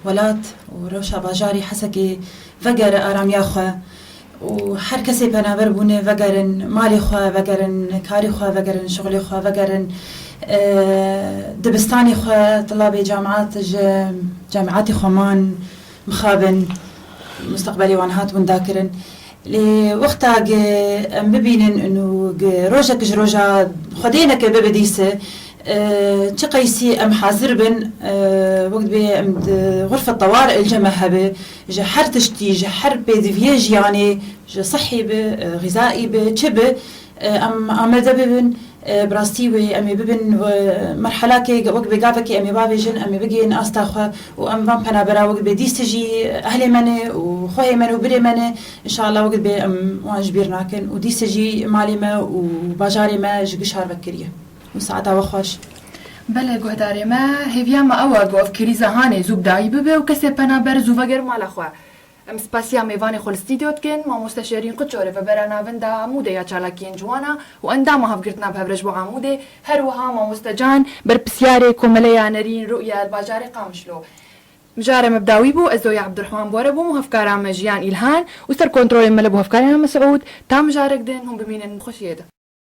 welat û rewşa bajarê Hesekê vegere aramiya xwe. û her kesê penaber bûne, vegerin malê xwe, vegerin karê xwe, vegerin şixulê xwe, vegerin, e, dibistanê xwe, tilabê cemaat ji cemaatê xwe man, mixabin, mustaqbelê wan hat winda kirin. Lê wexta ge em bibînin û ge rojek ji roja Xwedê neke bibe dîse, e, çi qeysî em hazir bin, e, wek dibê em di xurfet tewar el ceme hebe, ji her tiştî, ji her pêdiviyê jiyanê, ji sihî bi, e, xîzaî bi, çi bi, e, em amade bibin, e, bi rastî wê em ê bibin, e, merhelakê, wek bê gavekê em ê bavêjin, em ê bigihên asta xwe û em van penabera wek bê dîse jî ehlê me ne û xwehê me ne û birê me ne, înşallah wek bê em wan ji bîr nakin û dîse jî malê me û bajarê me ji gişar vekiriye. Û saeta we xweş. Belê guhdarê me, hêviya me ew e ku ev krîza hanê zû bi dawî bibe û kesê penaber zû veger mala xwe. Em spasiya mêvanê xwe li stîdyo dikin, mamoste Şêrîn Quçor, rêvebera navenda Amûdê ya çalakiyên ciwana û endama Hevgirtina bi Hev re ji bo Amûdê, her wiha mamoste Can, berpirsiyarê Komeleya Nerîn Ru'ye li bajarê Qamişlo. Mijara me bi dawî bû, ez Zoya Ebdurrehman Bore bûm û hevkara me Jiyan Îlhan û ser kontrolê me li bû hevkarê me Mesûd. Ta mijarek din, hûn bimînin xweşiyê de.